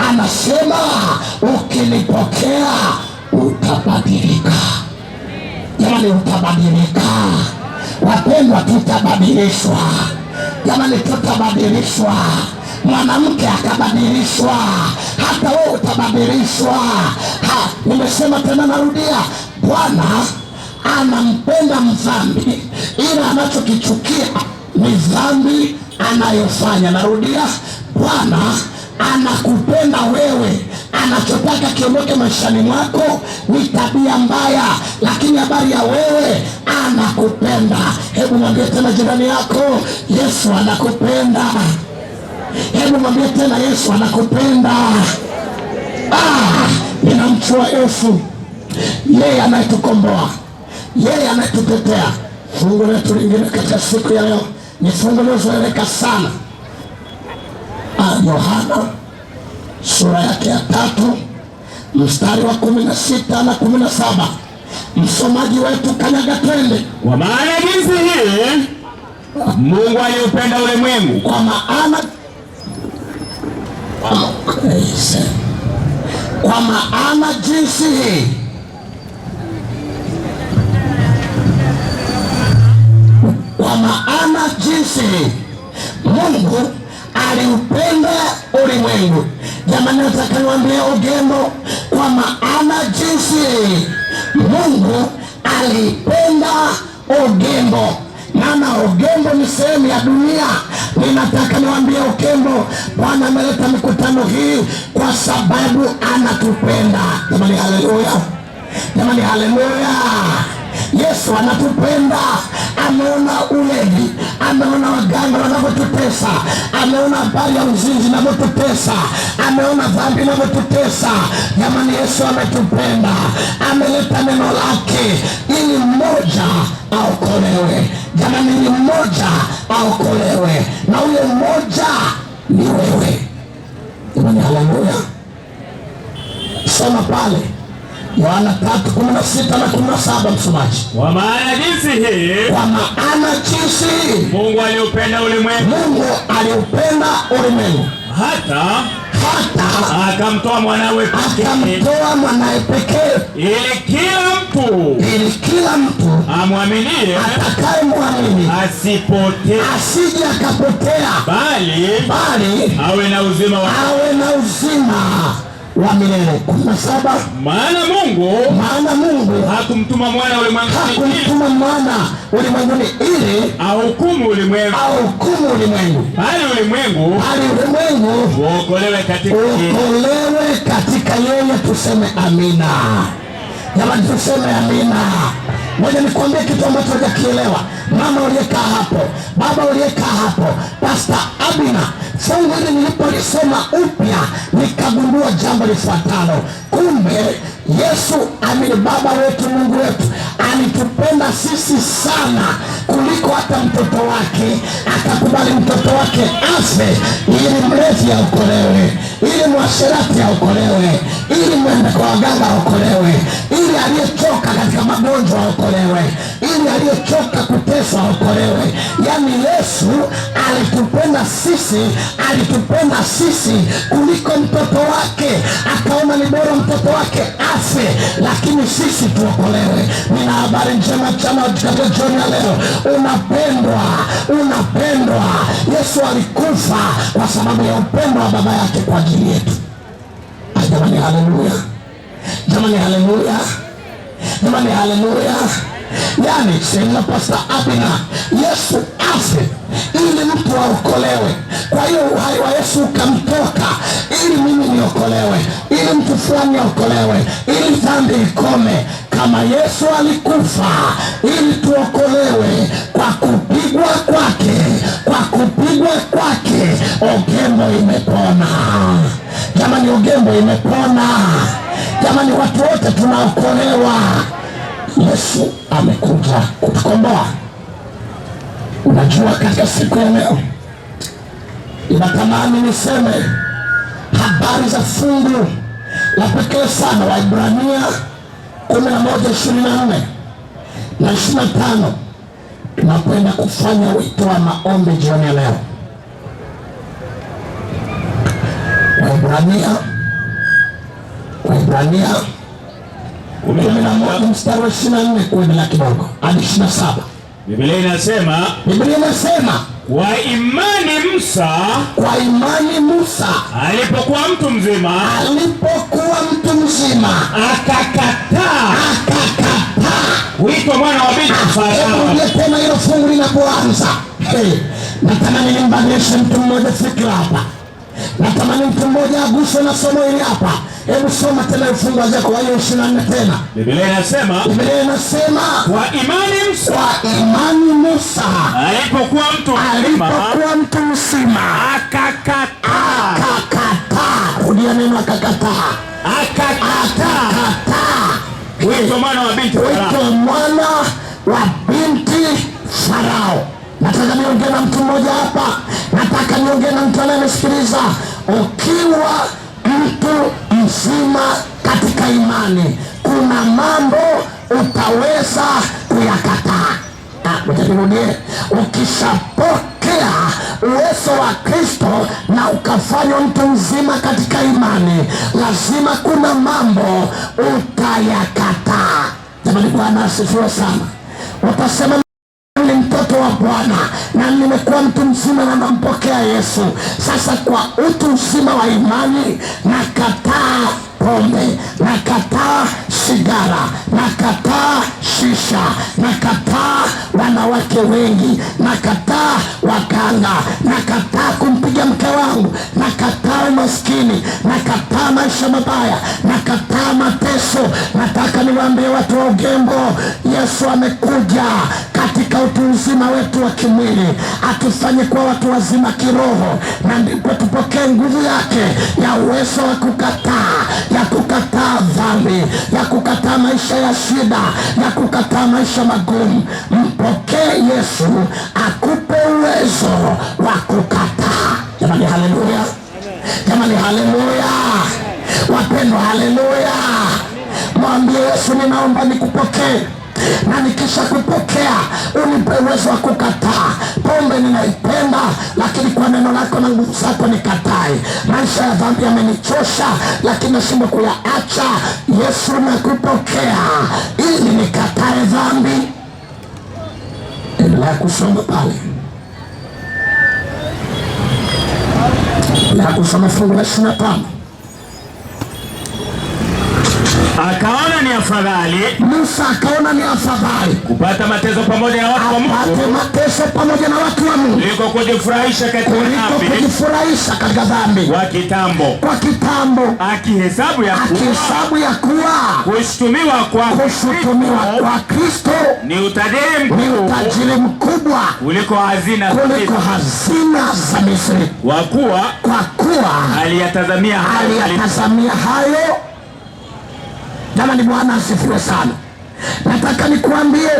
Anasema ukinipokea utabadilika. Jamani, utabadilika. Wapendwa, tutabadilishwa. Jamani, tutabadilishwa. Mwanamke akabadilishwa, hata wewe utabadilishwa. Nimesema tena, narudia, Bwana anampenda mdhambi, ila anachokichukia ni dhambi anayofanya. Narudia, Bwana anakupenda wewe, anachotaka kiondoke maishani mwako ni tabia mbaya, lakini habari ya wewe anakupenda. Hebu mwambie tena jirani yako, Yesu anakupenda. Hebu mwambie tena, Yesu anakupenda. Ninamchua Yesu, yeye anayetukomboa, yeye anayetutetea. Fungu letu lingine katika siku ya leo ni fungu lilozoeleka sana, Yohana sura yake ya 3 mstari wa 16 na 17. Msomaji wetu kanyaga twende. Kwa maana jinsi hii Mungu aliupenda ulimwengu, kwa maana jinsi hii, kwa maana jinsi hii Mungu aliupenda ulimwengu. Jamani, nataka niwaambie Ugembo, kwa maana jinsi hii Mungu alipenda Ugembo. Maana Ugembo ni sehemu ya dunia. Ninataka niwaambie Ugembo, Bwana ameleta mikutano hii kwa sababu anatupenda. Jamani haleluya. Jamani haleluya. Yesu anatupenda. Ameona ulevi, ameona waganga wanavyotutesa, ameona habari ya uzinzi inavyotutesa, ameona dhambi inavyotutesa. Jamani, Yesu ametupenda, ameleta neno lake ili mmoja aokolewe. Jamani, ili mmoja aokolewe, na huyo mmoja ni wewe. Jamani, haleluya! Soma pale Yohana 3:16 na 17, msomaji. Kwa maana jinsi hii, Kwa maana jinsi hii Mungu aliupenda ulimwengu Mungu aliupenda ulimwengu hata hata akamtoa mwanawe pekee, akamtoa mwanawe pekee, ili kila mtu ili kila mtu amwaminie atakayemwamini asipotee, asije akapotea, bali bali awe na uzima wa awe na uzima wa milele. 17, Maana Mungu maana Mungu hakumtuma mwana ulimwenguni ili hakumtuma mwana ulimwenguni ili ahukumu ulimwengu, ahukumu ulimwengu, bali ulimwengu bali ulimwengu uokolewe katika yeye. uokolewe katika yeye. Tuseme amina, jamani, tuseme amina. Ngoja nikwambie kitu ambacho hujakielewa, mama uliyekaa hapo, baba uliyekaa hapo, Pastor Abina. Fungu hili nilipolisoma upya nikagundua jambo lifuatalo: kumbe Yesu amini, Baba wetu, Mungu wetu alitupenda sisi sana kuliko hata mtoto wake, akakubali mtoto wake afe ili mlevi aokolewe, ili mwasherati aokolewe, ili mwende kwa waganga aokolewe, ili aliyechoka katika magonjwa aokolewe, ili aliyechoka kuteswa aokolewe. Yaani Yesu alitupenda sisi, alitupenda sisi kuliko mtoto wake, akaona ni bora mtoto wake afe, lakini sisi tuokolewe. Nina habari njema chama katika jioni ya leo, unapendwa, unapendwa. Yesu alikufa kwa sababu ya upendo wa baba yake kwa ajili yetu. Jamani, haleluya! Jamani, haleluya! Jamani, haleluya! Yaani sehemu Pastor Abina, Yesu afe ili mtu aokolewe. Kwa hiyo uhai wa Yesu ukamtoka ili mimi niokolewe, ili mtu fulani aokolewe, ili dhambi ikome. Kama Yesu alikufa ili tuokolewe kwa kupigwa kwake, kwa kupigwa kwake Ogembo imepona. Jamani, Ogembo imepona. Jamani, watu wote tunaokolewa. Yesu amekuja kutukomboa. Unajua, katika siku ya leo inatamani niseme habari za fungu la pekee sana, Waibrania 11:24 na 25. Tunakwenda kufanya wito wa maombi jioni ya leo. Waibrania 11 mstari wa 24 kuendelea kidogo hadi 27. Biblia inasema, Biblia inasema kwa imani Musa kwa imani Musa alipokuwa mtu mzima alipokuwa mtu mzima akakataa kuitwa mwana wa binti Farao. Hebu tena hilo fungu linapoanza. Hey, natamani nimbadilishe mtu mmoja fikra hapa. Natamani mtu mmoja aguswe na somo hili hapa. Hebu soma tena fungu zako kwa hiyo 24 tena. Biblia inasema, Biblia inasema kwa imani Musa kwa imani Musa alipokuwa mtu mzima alipokuwa mtu mzima akakataa akakataa. Rudia neno akakataa. akakataa Akakataa kuitwa mwana wa binti Farao. kuitwa mwana wa binti Farao. Nataka niongee na mtu mmoja hapa, nataka niongee na mtu anayenisikiliza. Ukiwa mtu mzima katika imani, kuna mambo utaweza kuyakataa. Ngoja nirudie. Ukishapokea uwezo wa Kristo na ukafanywa mtu mzima katika imani, lazima kuna mambo utayakataa. Jamani, Bwana asifiwe sana. Utasema ni mtoto wa Bwana na nimekuwa mtu mzima na nampokea Yesu. Sasa kwa utu uzima wa imani nakataa pombe, nakataa sigara, nakataa shisha, nakataa wanawake wengi, nakataa waganga, nakataa kumpiga mke wangu, nakataa umaskini, nakataa maisha mabaya, nakataa mateso. Nataka niwaambie watu wa Ugembo, Yesu amekuja katika utu uzima wetu wa kimwili, atufanye kuwa watu wazima kiroho, na ndipo tupokee nguvu yake ya uwezo wa kukataa, ya kukataa dhambi, ya kukataa maisha ya shida, ya kukataa maisha magumu. Mpokee Yesu akupe uwezo wa kukataa. Jamani, haleluya! Jamani, haleluya! Wapendwa, haleluya! Mwambie Yesu, ninaomba nikupokee, na nikisha kupokea unipe uwezo wa kukataa. Pombe ninaipenda, lakini kwa neno lako na nguvu zako nikatae. Maisha ya dhambi yamenichosha, lakini nashindwa kuyaacha. Yesu, nakupokea ili nikatae dhambi. Endelea kusoma pale, endelea kusoma fungu la 25. Akaona ni afadhali, Musa akaona ni afadhali kupata mateso pamoja na watu wa Mungu, apate mateso pamoja na watu wa Mungu kuliko kujifurahisha katika kuliko dhambi kujifurahisha katika dhambi kwa kitambo, kwa kitambo, akihesabu ya kuwa akihesabu ya kuwa kushutumiwa kwa kushutumiwa Kristo kwa Kristo ni utajiri ni mkuu utajiri mkubwa kuliko hazina za kuliko Misri, hazina za Misri, kwa kuwa kwa kuwa aliyatazamia hayo aliyatazamia hayo. Jamani, Bwana asifiwe sana. Nataka nikuambie,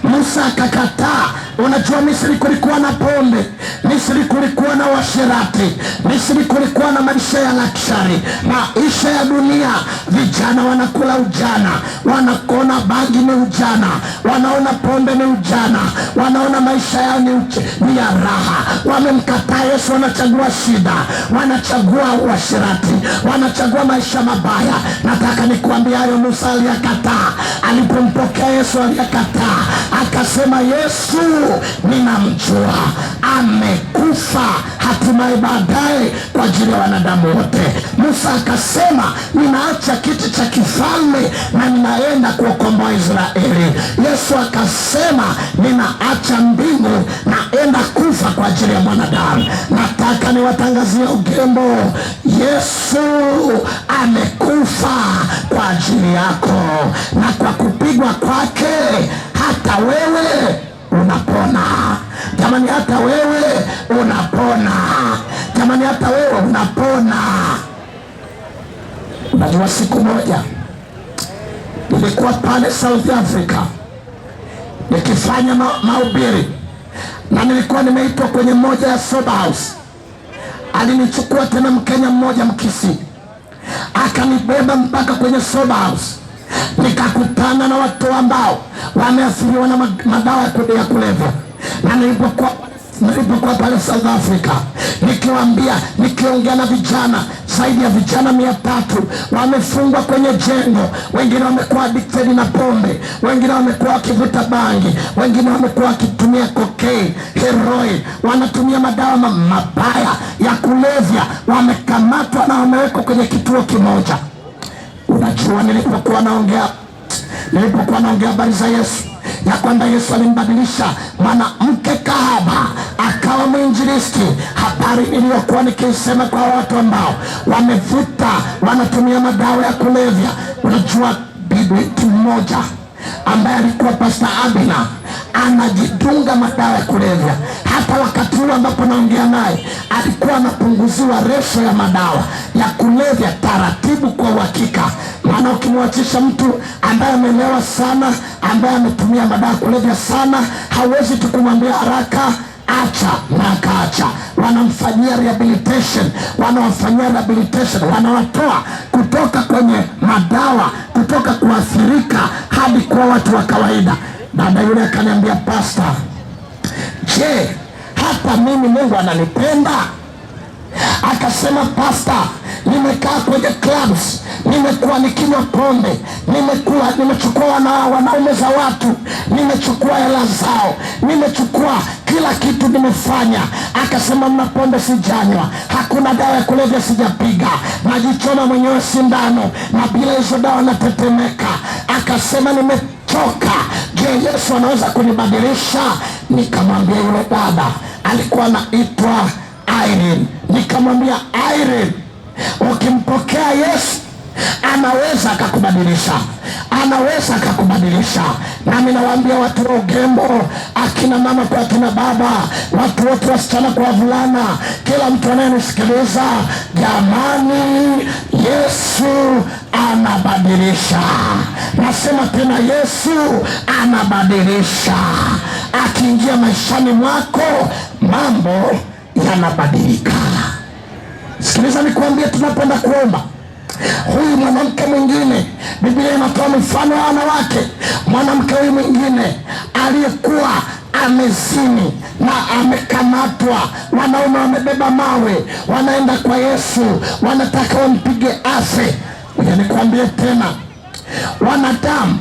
Musa akakataa. Unajua, Misri kulikuwa na pombe, Misri kulikuwa na washerati, Misri kulikuwa na maisha ya luxury, maisha ya dunia. Vijana wanakula ujana, wanaona bangi ni ujana, wanaona pombe ni ujana, wanaona maisha yao ni ya raha. Wamemkataa Yesu, wanachagua shida, wanachagua uasherati, wanachagua maisha mabaya. Nataka nikuambie hayo Musa aliyakataa. Alipompokea Yesu aliyakataa, akasema, Yesu ninamjua, amekufa hatimaye baadaye kwa ajili ya wanadamu wote. Musa akasema, ninaacha kiti cha kifalme na ninaenda kuwakomboa Israeli. Yesu akasema, ninaacha mbingu naenda kufa kwa ajili ya mwanadamu. Nataka niwatangazie Ugembo, Yesu amekufa kwa ajili yako, na kwa kupigwa kwake hata wewe unapona. Jamani, hata wewe unapona. Jamani, hata wewe unapona. Unajua, siku moja nilikuwa pale South Africa nikifanya mahubiri, na nilikuwa nimeitwa kwenye moja ya sober house. Alinichukua tena Mkenya mmoja Mkisii, akanibeba mpaka kwenye sober house. Nikakutana na watu ambao wameathiriwa na madawa ya kulevya. Na nilipokuwa pale South Africa, nikiongea na vijana zaidi ya vijana 300 wamefungwa kwenye jengo, wengine wamekuwa addicted na pombe, wengine wamekuwa wakivuta bangi, wengine wamekuwa wakitumia cocaine, heroin, wanatumia madawa mabaya ya kulevya, wamekamatwa na wamewekwa kwenye kituo kimoja. Unajua, nilipokuwa naongea habari za Yesu, ya kwamba Yesu alimbadilisha mwanamke kahaba akawa mwinjilisti, habari niliyokuwa nikisema kwa watu ambao wamevuta, wanatumia madawa ya kulevya. Unajua, bibi mmoja ambaye alikuwa Pastor Abina anajidunga madawa ya kulevya. Hata wakati huo ambapo naongea naye alikuwa anapunguziwa resho ya madawa ya kulevya taratibu, kwa uhakika. Maana ukimwachisha mtu ambaye amelewa sana, ambaye ametumia madawa ya kulevya sana, hawezi tu kumwambia haraka acha na akaacha. Wanamfanyia rehabilitation, wanawafanyia rehabilitation, wanawatoa kutoka kwenye madawa, kutoka kuathirika hadi kuwa watu wa kawaida. Dada yule akaniambia, Pastor, je, hata mimi Mungu ananipenda? Akasema, Pastor, nimekaa kwenye clubs, nimekuwa nikinywa pombe, nimechukua wanaume za watu, nimechukua hela zao, nimechukua kila kitu nimefanya. Akasema, mna pombe sijanywa, hakuna dawa ya kulevya sijapiga, najichoma mwenyewe sindano, na bila hizo dawa natetemeka. Akasema, nimechoka. Je, Yesu anaweza kunibadilisha? Nikamwambia yule dada, alikuwa anaitwa Irene, nikamwambia Irene, ukimpokea Yesu Anaweza akakubadilisha, anaweza akakubadilisha. Nami nawaambia watu wa Ugembo, akina mama kwa akina baba, watu wote, wasichana kwa wavulana, kila mtu anayenisikiliza, jamani, Yesu anabadilisha. Nasema tena, Yesu anabadilisha. Akiingia maishani mwako, mambo yanabadilika. Sikiliza nikuambie, tunapoenda kuomba, huyu mwanamke mwingine, Biblia inatoa mifano ya wanawake. Mwanamke huyu mwingine aliyekuwa amezini na amekamatwa, wanaume wamebeba mawe, wanaenda kwa Yesu, wanataka wampige afe. Ngoja nikwambie tena, wanadamu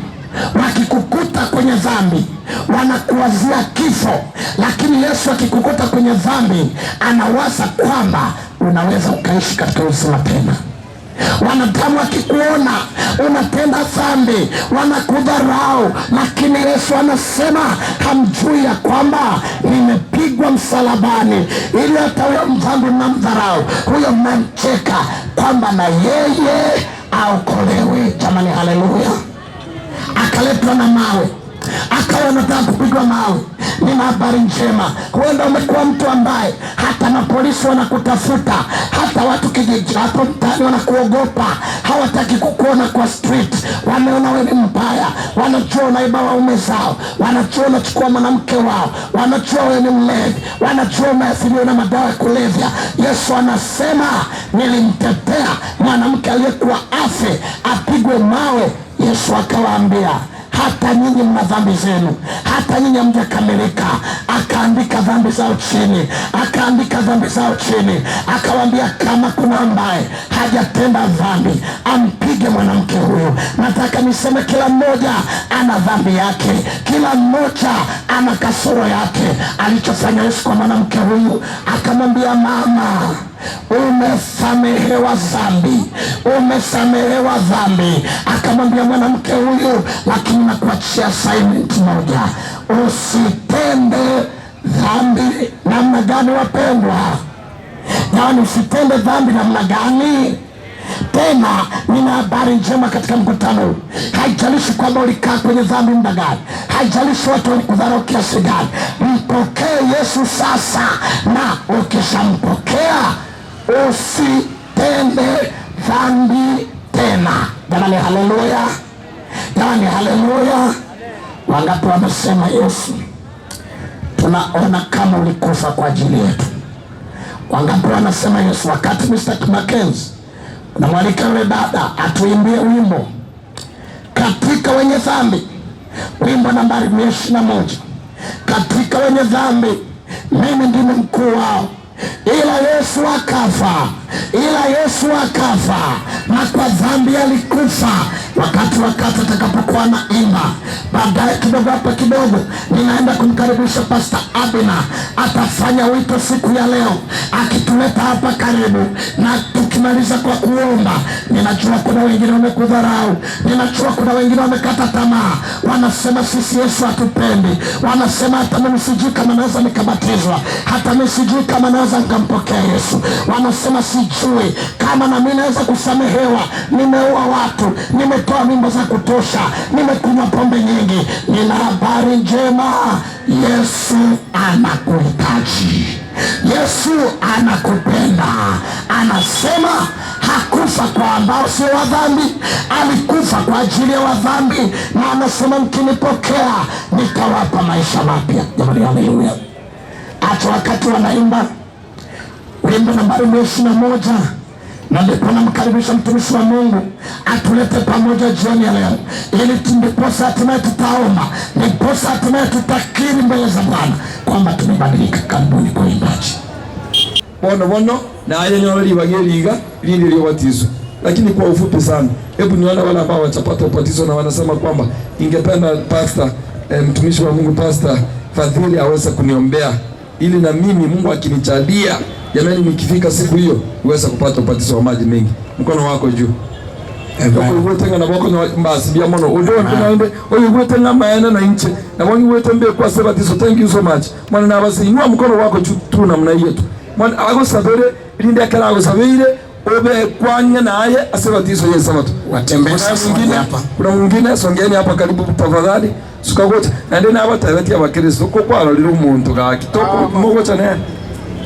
wakikukuta kwenye dhambi wanakuwazia kifo, lakini Yesu akikukuta kwenye dhambi anawaza kwamba unaweza ukaishi katika uzima tena. Wanadamu wakikuona unatenda dhambi wanakudharau, lakini Yesu anasema hamjui ya kwamba nimepigwa msalabani ili hata huyo mdhambi mnamdharau, huyo mnamcheka, kwamba na yeye aokolewe. Jamani, haleluya! Akaletwa na mawe, akawa anataka kupigwa mawe. Nina habari njema, huenda umekuwa mtu ambaye hata na polisi wanakutafuta, hata watu kijiji hapo mtaani wanakuogopa, hawataki kukuona kwa street, wameona wewe ni mbaya, wanajua unaiba waume zao, wanajua unachukua mwanamke wao, wanajua wewe ni mlevi, wanajua umeathiriwa na madawa ya kulevya. Yesu anasema nilimtetea mwanamke aliyekuwa afe apigwe mawe. Yesu akawaambia hata nyinyi mna dhambi zenu, hata nyinyi hamjakamilika. Akaandika dhambi zao chini, akaandika dhambi zao chini, akawaambia kama kuna ambaye hajatenda dhambi ampige mwanamke huyu. Nataka niseme kila mmoja ana dhambi yake, kila mmoja ana kasoro yake. Alichofanya Yesu kwa mwanamke huyu, akamwambia mama, umesamehewa dhambi, umesamehewa dhambi. Akamwambia mwanamke huyu, lakini nakuachia assignment moja, usitende dhambi. Namna gani wapendwa? Yaani usitende dhambi namna gani? Tena nina habari njema katika mkutano huu. Haijalishi kwamba ulikaa kwenye dhambi muda gani, haijalishi watu walikudharau kiasi gani, mpokee Yesu sasa, na ukishampokea usitende dhambi tena. Jamani, haleluya! Jamani, haleluya! Wangapi wamesema Yesu, tunaona kama ulikufa kwa ajili yetu? Wangapi wanasema Yesu, wakati Mr. Mackenzie namwalika yule dada atuimbie wimbo katika wenye dhambi, wimbo nambari 121, katika wenye dhambi mimi ndimi mkuu wao, ila Yesu akafa, ila Yesu akafa, na kwa dhambi alikufa. Wakati atakapokuwa naimba baadaye kidogo, hapa kidogo ninaenda kumkaribisha Pastor Abina, atafanya wito siku ya leo akituleta hapa karibu, na tukimaliza kwa kuomba. Ninajua kuna wengine wamekudharau, ninajua kuna wengine wamekata tamaa, wanasema sisi Yesu hatupendi, wanasema hata mimi sijui kama naweza nikabatizwa, hata mimi sijui kama naweza nikampokea Yesu, wanasema sijui kama na mimi naweza kusamehewa, nimeua watu, nimetoa mimba za kutosha, nimekunywa pombe nyingi. Nina habari njema, Yesu anakuhitaji, Yesu anakupenda. Anasema hakufa kwa ambao sio wa dhambi, alikufa kwa ajili ya wadhambi, na anasema mkinipokea nitawapa maisha mapya. Jamani, haleluya! Hata wakati wanaimba wimbo nambari 121, na ndipo namkaribisha mtumishi wa Mungu atulete pamoja jioni ya leo, ili ndiposa hatimaye tutaomba, ndiposa hatimaye tutakiri mbele za Bwana kwamba tumebadilika. Karibuni kwa uimbaji. Bono bono na aye nyoro libageliga lindi liobatizo. Lakini kwa ufupi sana, hebu nione wale ambao watapata ubatizo na wanasema kwamba ingependa pastor, mtumishi wa Mungu Pastor Fadhili aweze kuniombea ili na mimi Mungu akinijalia, jamani, nikifika siku hiyo uweze kupata ubatizo wa maji mengi. Mkono wako juu. Oyo na boko mbasi bia mono ojo naende oyo gwetenga maana na inche na wangi wetembe kwa sebatizo. Thank you so much. Mwana na basi inua mkono wako juu tu namna hiyo tu. Mwana agosabere linde akala agosabere Obe kwanya naye asebatizo Yesu watu. Watembee sasa mwingine hapa. Kuna mwingine songeni hapa karibu tafadhali. Sukagocha na ndi nabo tabeti abakristo ko kwarorire omuntu gaki toko mogocha ne.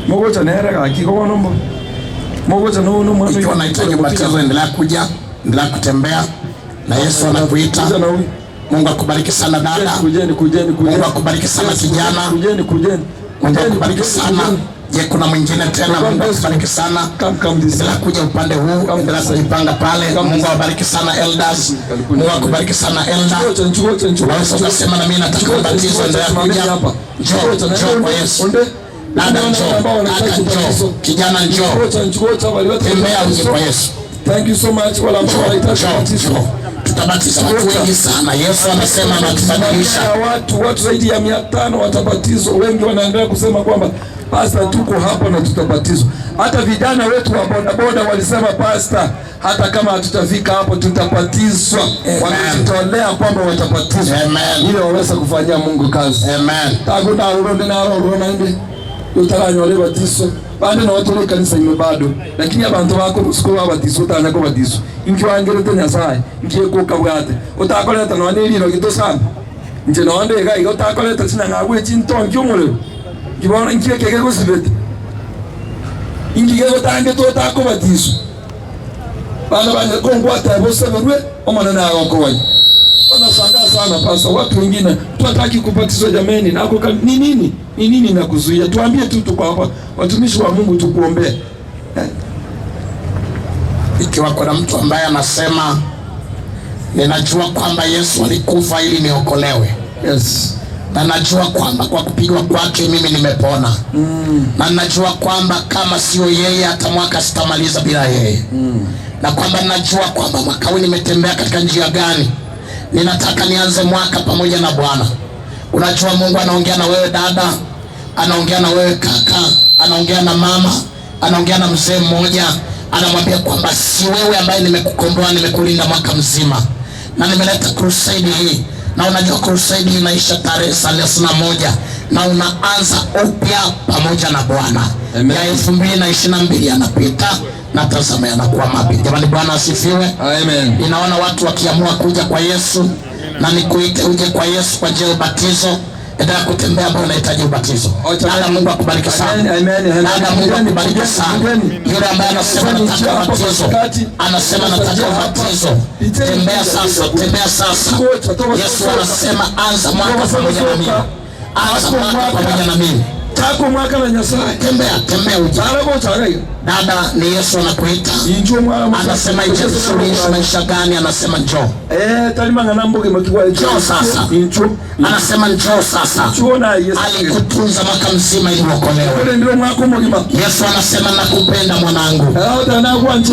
Mogocha nere gaki ko nombo. Mogocha no no mwana. Ikiwa unahitaji ubatizo, endelea kuja, endelea kutembea na Yesu anakuita. Mungu akubariki sana dada. Kujeni kujeni kujeni. Mungu akubariki sana kijana. Kujeni kujeni. Mungu akubariki sana. Je, kuna mwingine tena? Mungu akubariki sana. Endelea kuja upande huu, endelea kujipanga pale. Mungu awabariki sana elders. Mungu akubariki sana elder. Unaweza ukasema na mimi nataka ubatizo, endelea kuja. Njoo, njoo kwa Yesu. Dada njoo, kaka njoo, kijana njoo. Tembea uje kwa Yesu. Thank you so much wala ambao wanahitaji ubatizo. Tutabatiza watu wengi sana. Yesu anasema anatubadilisha. Watu zaidi ya 500 watabatizwa. Wengi wanaendelea kusema kwamba pastor, tuko hapa na tutabatizwa. Hata vijana wetu wa bodaboda walisema pastor, hata kama hatutafika hapo tutabatizwa. Wamejitolea kwamba watabatizwa ili waweze kufanyia Mungu kazi. Amen. Takuda uronde na rorona inde. Utaranyole batizo. Bande na watu wa kanisa ime bado. Lakini abantu bako siku babatizwa utanya kubatizwa. Inki wangerete Nyasaye, inki ekukabwate. Utakoleta no niliro gitosamba. Nje no ndega igo utakoleta sina ngagwe chintongi omuriro. Ngibona inki ekege gosibete. Inki gegotange totakobatizwa. Bana bana kongwata boseberwe omwana nagokonya. Wanashangaa sana pasa, watu wengine tunataka kubatizwa jameni, na ako ni nini? Ni nini nakuzuia? Tuambie tu tuko hapa watumishi wa Mungu tukuombee. Ikiwa kuna mtu ambaye anasema ninajua kwamba Yesu alikufa ili niokolewe. Yes. Na najua kwamba kwa kupigwa kwake mimi nimepona. Na najua kwamba kama sio yeye hata mwaka sitamaliza bila yeye. Na kwamba najua kwamba mwaka huu nimetembea katika njia gani. Ninataka nianze mwaka pamoja na Bwana. Unajua Mungu anaongea na wewe dada, anaongea na wewe kaka, anaongea na mama, anaongea na mzee mmoja, anamwambia kwamba si wewe ambaye nimekukomboa, nimekulinda mwaka mzima. Na nimeleta crusade hii. Na unajua crusade hii inaisha tarehe 31 na unaanza upya pamoja na Bwana. Ya 2022 yanapita na tazama yanakuwa mapya. Jamani, Bwana asifiwe. Amen. Ninaona watu wakiamua kuja kwa Yesu, na nikuite uje kwa Yesu kwa njia ya ubatizo. Endelea kutembea ambao unahitaji ubatizo. Dada, Mungu akubariki sana. Amen. Dada, Mungu akubariki sana. Yule ambaye anasema nataka ubatizo, anasema nataka ubatizo. Tembea sasa, tembea sasa. Yesu anasema anza mwaka pamoja na mimi. Anza mwaka pamoja na mimi. Tako mwaka na Nyasaye. Tembea, tembea uje. Dada, ni Yesu anakuita. Anasema ije maisha gani? Anasema njoo. Njoo sasa. Anasema njoo sasa. Alikutunza mwaka mzima ili uokolewe. Yesu anasema nakupenda mwanangu.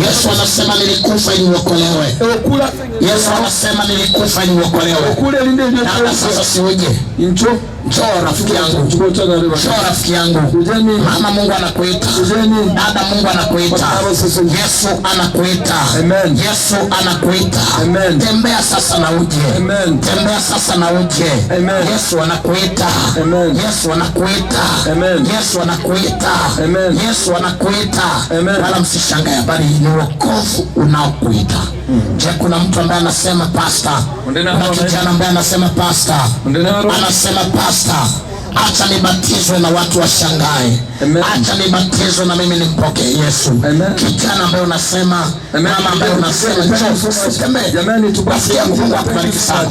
Yesu anasema nilikufa ili uokolewe. Yesu anasema nilikufa ili uokolewe. Dada, sasa si uje. Njoo rafiki yangu. Njoo rafiki yangu. Mama, Mungu anakuita. Dada, Mungu anakuita. Yesu anakuita. Yesu anakuita. Tembea sasa na uje. Tembea sasa na uje. Yesu anakuita. Yesu anakuita. Yesu anakuita. Yesu anakuita. Wala msishangae, bali ni wokovu unaokuita. Je, kuna mtu ambaye anasema pastor? Kuna kijana ambaye anasema pastor? Anasema pastor, acha nibatizwe na watu washangae. Acha nibatizwe na mimi nimpokee Yesu. Kijana ambaye unasema, mama ambaye unasema, njoo tembee. Jamani, tubasi yangu. Mungu akubariki sana.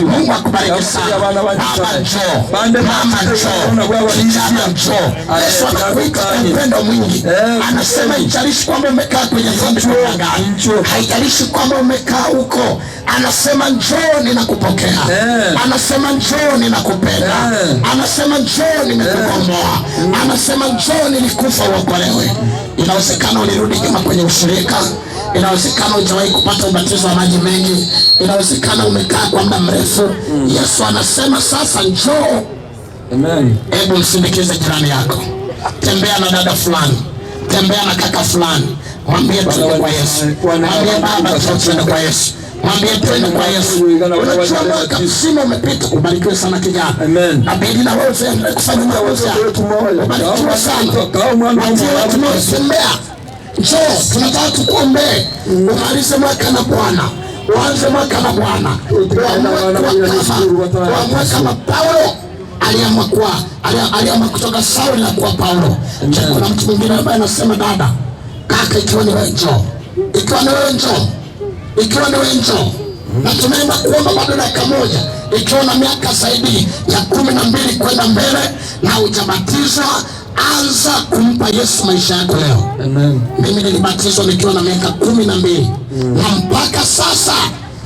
Mungu akubariki sana. Baba njoo, mama njoo, kijana njoo. Yesu anakuita kwa upendo mwingi. Anasema haijalishi kwamba umekaa kwenye dhambi kwa muda gani, haijalishi kwamba umekaa huko, anasema njoo, ninakupokea. Anasema njoo, ninakupenda. Anasema njoo, nimekukomboa. Anasema njoo, nilikufa uokolewe. Inawezekana ulirudi nyuma kwenye ushirika, inawezekana hujawahi kupata ubatizo wa maji mengi, inawezekana umekaa kwa muda mrefu. Yesu anasema sasa njoo. Amen. Hebu msindikize jirani yako. Tembea na dada fulani, tembea na kaka fulani, mwambie twende kwa Yesu. Mwambie baba twende kwa Yesu. Mwambie twende kwa Yesu. Unajua mwaka mzima umepita. Ubarikiwe sana kijana. Amen. Nabidi na wewe uendelee kufanya maamuzi. Ubarikiwe sana. Tembea. Njoo, tunataka tukuombee umalize mwaka na Bwana, uanze mwaka na Bwana, uamue kama Paulo aliamua kuwa aliamua kutoka Sauli na kuwa Paulo. Je, kuna mtu mwingine ambaye anasema dada, kaka, ikiwa ni wewe njoo, ikiwa ni wewe njoo, ikiwa ni wewe njoo. Na tunaenda kuomba bado dakika moja. Ikiwa na miaka zaidi ya 12 kwenda mbele na hujabatizwa, anza kumpa Yesu maisha yako leo. Amen. Mimi nilibatizwa nikiwa na miaka 12 na mpaka sasa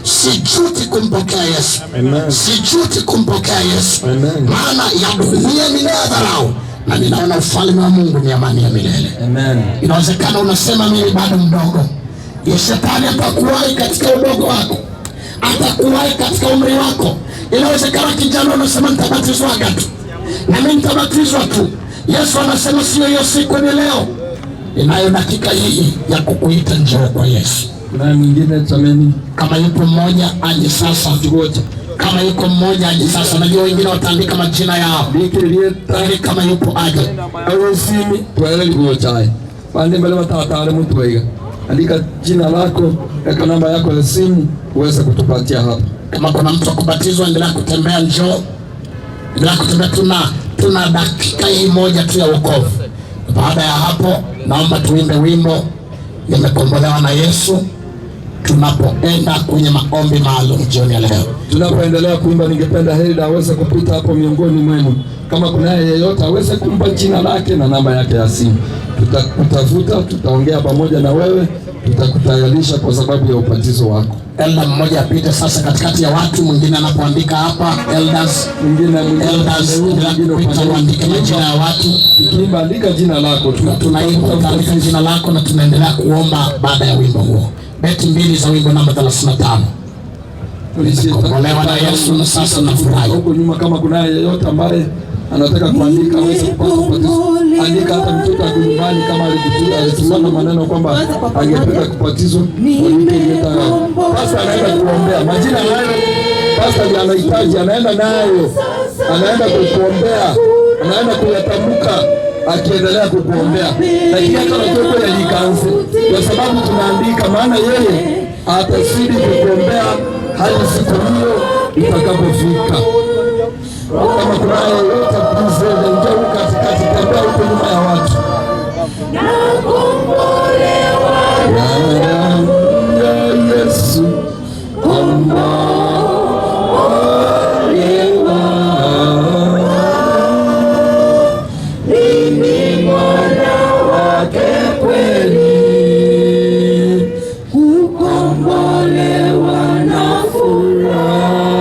sijuti kumpokea Yesu. Amen. Sijuti kumpokea Yesu. Amen. Maana ya dunia ninayodharau na ninaona ufalme wa Mungu ni amani ya milele. Amen. Inawezekana unasema mimi bado mdogo. Ya shetani atakuwahi katika udogo wako, atakuwahi katika umri wako. Inawezekana kijana unasema nitabatizwaga tu, na mimi nitabatizwa tu. Yesu anasema sio hiyo siku, ni leo. Inayo dakika hii ya kukuita njoo kwa Yesu. Kuna mwingine jameni? Kama yupo mmoja aje sasa. Kama yuko mmoja aje sasa. Najua wengine wataandika majina yao. Lakini kama yupo aje. Awesimi tuele gochai. Pande mbele watatare mtu waiga. Andika jina lako, weka namba yako ya simu uweze kutupatia hapa. Kama kuna mtu akubatizwa, endelea kutembea, njoo. Endelea kutembea, tuna dakika hii moja tu ya wokovu. Baada ya hapo naomba tuimbe wimbo Nimekombolewa na Yesu, tunapoenda kwenye maombi maalum jioni ya leo. Tunapoendelea kuimba, ningependa Hilda aweze kupita hapo miongoni mwenu. Kama kuna yeyote aweze kumpa jina lake na namba yake ya simu. Tutakutafuta, tutaongea pamoja na wewe, tutakutayarisha kwa sababu ya ubatizo wako. Elder mmoja apite sasa katikati ya watu, mwingine anapoandika hapa, elders, mwingine elders, mwingine uandike majina ya watu. Ukiimba andika jina lako, tunaimba utaandika jina lako na tunaendelea kuomba baada ya wimbo huo. Beti mbili za wimbo namba 35. Nimekombolewa na Yesu na sasa nafurahi. Huko nyuma kama kuna yeyote ambaye anataka kuandika aweze kupata ubatizo. Andika hata mtoto ako nyumbani kama alitumana maneno kwamba angependa kubatizwa. Pastor anaenda kuombea. Majina nayo pastor ndiye anahitaji, anaenda nayo. Anaenda kukuombea, anaenda kuyatamka akiendelea kukuombea. Lakini hata mtoto yalikanze kwa sababu tunaandika, maana yeye atazidi kukuombea hadi siku hiyo itakapofika. Kama kuna yeyote please, njoo katikati, tembea huko nyuma ya watu. Na Yesu kombolewa, mimi mwana wake kweli, kukombolewa na furahi,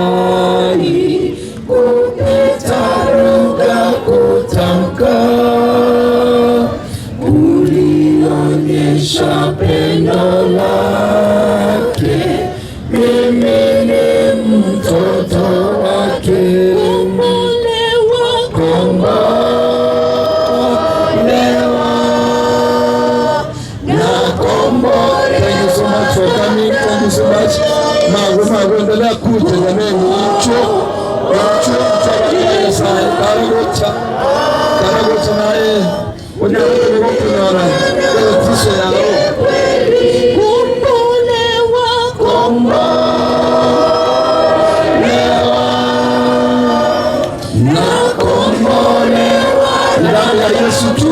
kupita lugha kutamka, ulionyesha pendo lake, mimi ni mtoto wake. Kombolewa na kombolewa. Thank you so much for coming. Thank you so much. Mago mago, endelea kuja jameni. Icho icho cha karagocha karagocha naye onyakuona tisho yao. Kombolewa na kombolewa, ni damu ya Yesu tu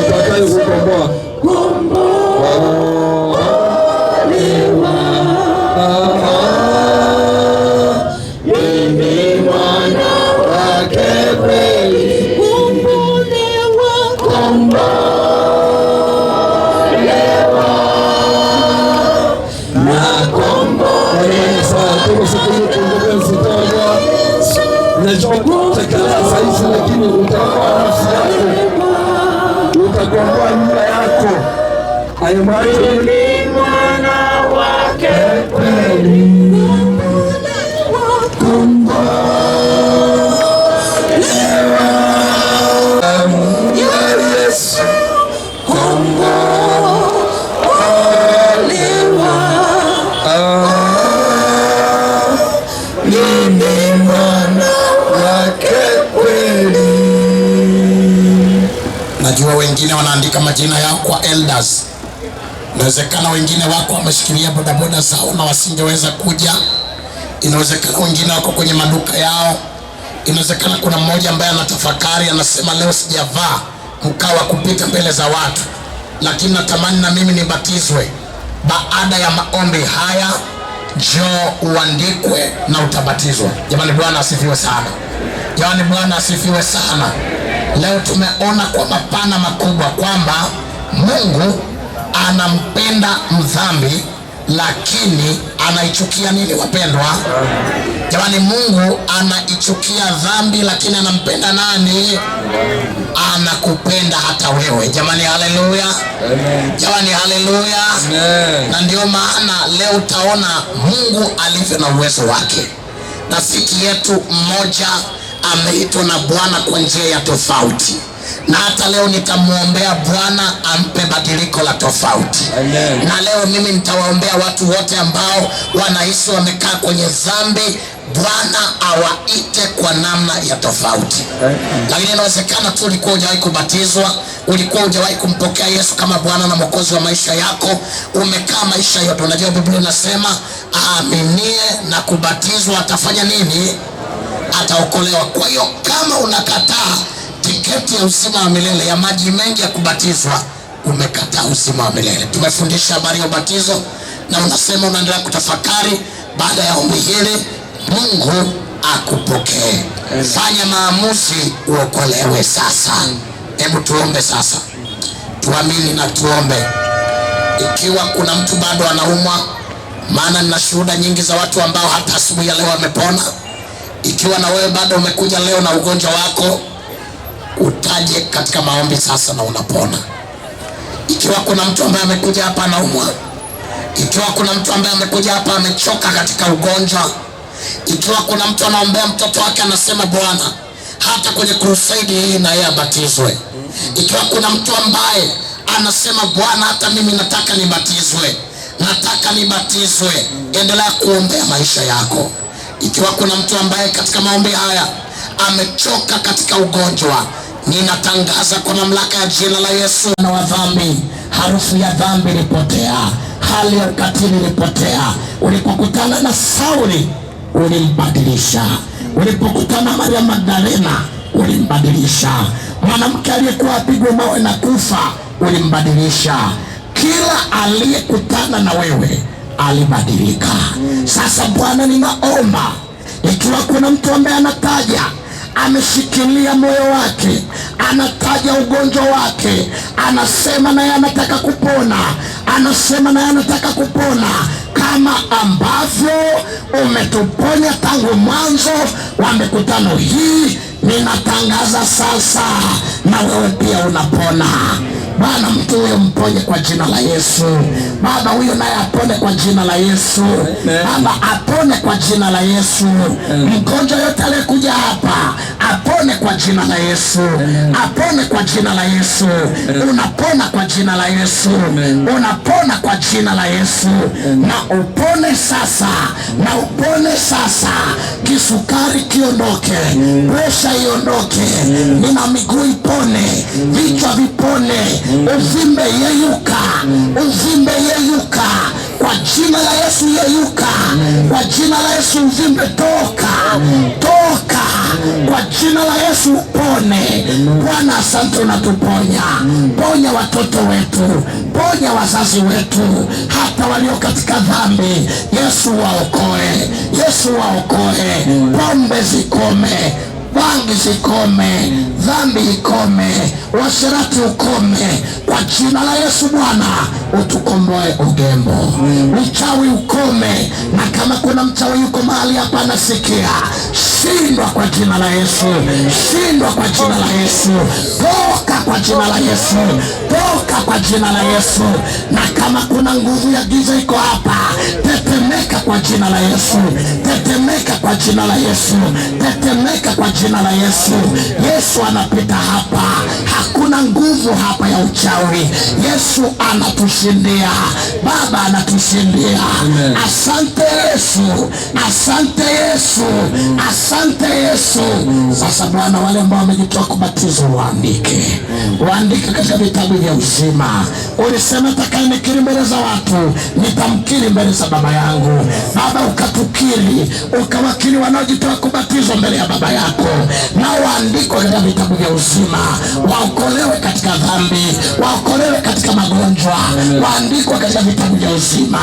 itakayo kukomboa. Kombolewa, mimi mwana wake kweli. Kombolewa na kombolewa. Najua utakaa saizi, lakini utakomboa nafsi yako, utakomboa nyumba yako. Mimi mwana wake kweli. Kombolewa, Yesu kombolewa, mimi mwana wake kweli. Najua wengine wanaandika majina yao kwa elders. Inawezekana wengine wako wameshikilia bodaboda zao na wasingeweza kuja. Inawezekana wengine wako kwenye maduka yao. Inawezekana kuna mmoja ambaye anatafakari, anasema leo sijavaa mkao wa kupita mbele za watu, lakini natamani na mimi nibatizwe. Baada ya maombi haya, njoo uandikwe na utabatizwa. Jamani, Bwana asifiwe sana. Jamani, Bwana asifiwe sana. Leo tumeona kwa mapana makubwa kwamba Mungu anampenda mdhambi, lakini anaichukia nini, wapendwa? Jamani, Mungu anaichukia dhambi, lakini anampenda nani? Anakupenda hata wewe. Jamani, haleluya! Jamani, haleluya! Na ndio maana leo utaona Mungu alivyo na uwezo wake. Rafiki yetu mmoja ameitwa na Bwana kwa njia ya tofauti, na hata leo nitamwombea Bwana ampe badiliko la tofauti. Amen. Na leo mimi nitawaombea watu wote ambao wanahisi wamekaa kwenye dhambi, Bwana awaite kwa namna ya tofauti. Lakini inawezekana tu ulikuwa hujawahi kubatizwa, ulikuwa hujawahi kumpokea Yesu kama Bwana na Mwokozi wa maisha yako, umekaa maisha yote. Unajua Biblia inasema aaminie na kubatizwa atafanya nini? Ataokolewa. Kwa hiyo kama unakataa tiketi ya uzima wa milele ya maji mengi ya kubatizwa, umekataa uzima wa milele. Tumefundisha habari ya ubatizo na unasema unaendelea kutafakari. Baada ya ombi hili, Mungu akupokee. Fanya maamuzi uokolewe sasa. Hebu tuombe sasa, tuamini na tuombe. Ikiwa kuna mtu bado anaumwa, maana nina shuhuda nyingi za watu ambao hata asubuhi ya leo wamepona. Ikiwa na wewe bado umekuja leo na ugonjwa wako, utaje katika maombi sasa na unapona. Ikiwa kuna mtu ambaye amekuja hapa anaumwa, ikiwa kuna mtu ambaye amekuja hapa amechoka katika ugonjwa, ikiwa kuna mtu anaombea mtoto wake anasema Bwana, hata kwenye crusade hii na yeye abatizwe. Ikiwa kuna mtu ambaye anasema Bwana, hata mimi nataka nibatizwe, nataka nibatizwe, endelea kuombea maisha yako. Ikiwa kuna mtu ambaye katika maombi haya amechoka katika ugonjwa, ninatangaza kwa mamlaka ya jina la Yesu, na wa dhambi, harufu ya dhambi ilipotea, hali ya ukatili ilipotea. Ulipokutana na Sauli ulimbadilisha, ulipokutana Maria Magdalena ulimbadilisha, mwanamke aliyekuwa apigwe mawe na kufa ulimbadilisha. Kila aliyekutana na wewe alibadilika. Sasa Bwana, ninaomba ikiwa kuna mtu ambaye anataja ameshikilia moyo wake, anataja ugonjwa wake, anasema naye anataka kupona, anasema naye anataka kupona, kama ambavyo umetuponya tangu mwanzo wa mikutano hii, ninatangaza sasa na wewe pia unapona. Bwana, mtu huyo mponye kwa jina la Yesu. Baba, huyo naye apone kwa jina la Yesu. Baba, apone kwa jina la Yesu. Mgonjwa yote aliyekuja hapa apone kwa jina la Yesu. Apone kwa jina la Yesu. Unapona kwa jina la Yesu. Unapona kwa jina la Yesu. Na upone sasa, na upone sasa. Kisukari kiondoke, presha iondoke, nina miguu ipone, vichwa vipone, uvimbe yeyuka, uvimbe yeyuka kwa jina la Yesu, yeyuka kwa jina la Yesu, uvimbe toka, toka kwa jina la Yesu, upone. Bwana, asante, unatuponya. Ponya watoto wetu, ponya wazazi wetu, hata walio katika dhambi. Yesu waokoe, Yesu waokoe. Pombe zikome, bangi zikome, dhambi ikome, uasherati ukome kwa jina la Yesu. Bwana, utukomboe ugembo, uchawi ukome, na kama kuna mchawi yuko mahali hapa anasikia, shindwa kwa jina la Yesu, shindwa kwa jina la Yesu, toka kwa jina la Yesu, toka kwa jina la Yesu. Na kama kuna nguvu ya giza iko hapa, tetemeka kwa jina la Yesu, tetemeka. Tetemeka kwa jina la Yesu, tetemeka kwa jina la Yesu. Yesu anapita hapa, hakuna nguvu hapa ya uchawi. Yesu anatushindia, Baba anatushindia. Asante Yesu, asante Yesu, asante Yesu. Sasa Bwana, wale ambao wamejitoa kubatizwa waandike, waandike katika vitabu vya uzima. Ulisema atakayenikiri mbele za watu nitamkiri mbele za Baba yangu. Baba, ukatukiri, ukawakiri wanaojitoa kubatizwa mbele ya Baba yako, nao waandikwe katika vitabu vya uzima, waokolewe katika dhambi, waokolewe katika magonjwa, waandikwe katika vitabu vya uzima.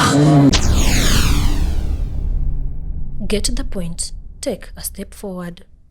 Get the point. Take a step forward.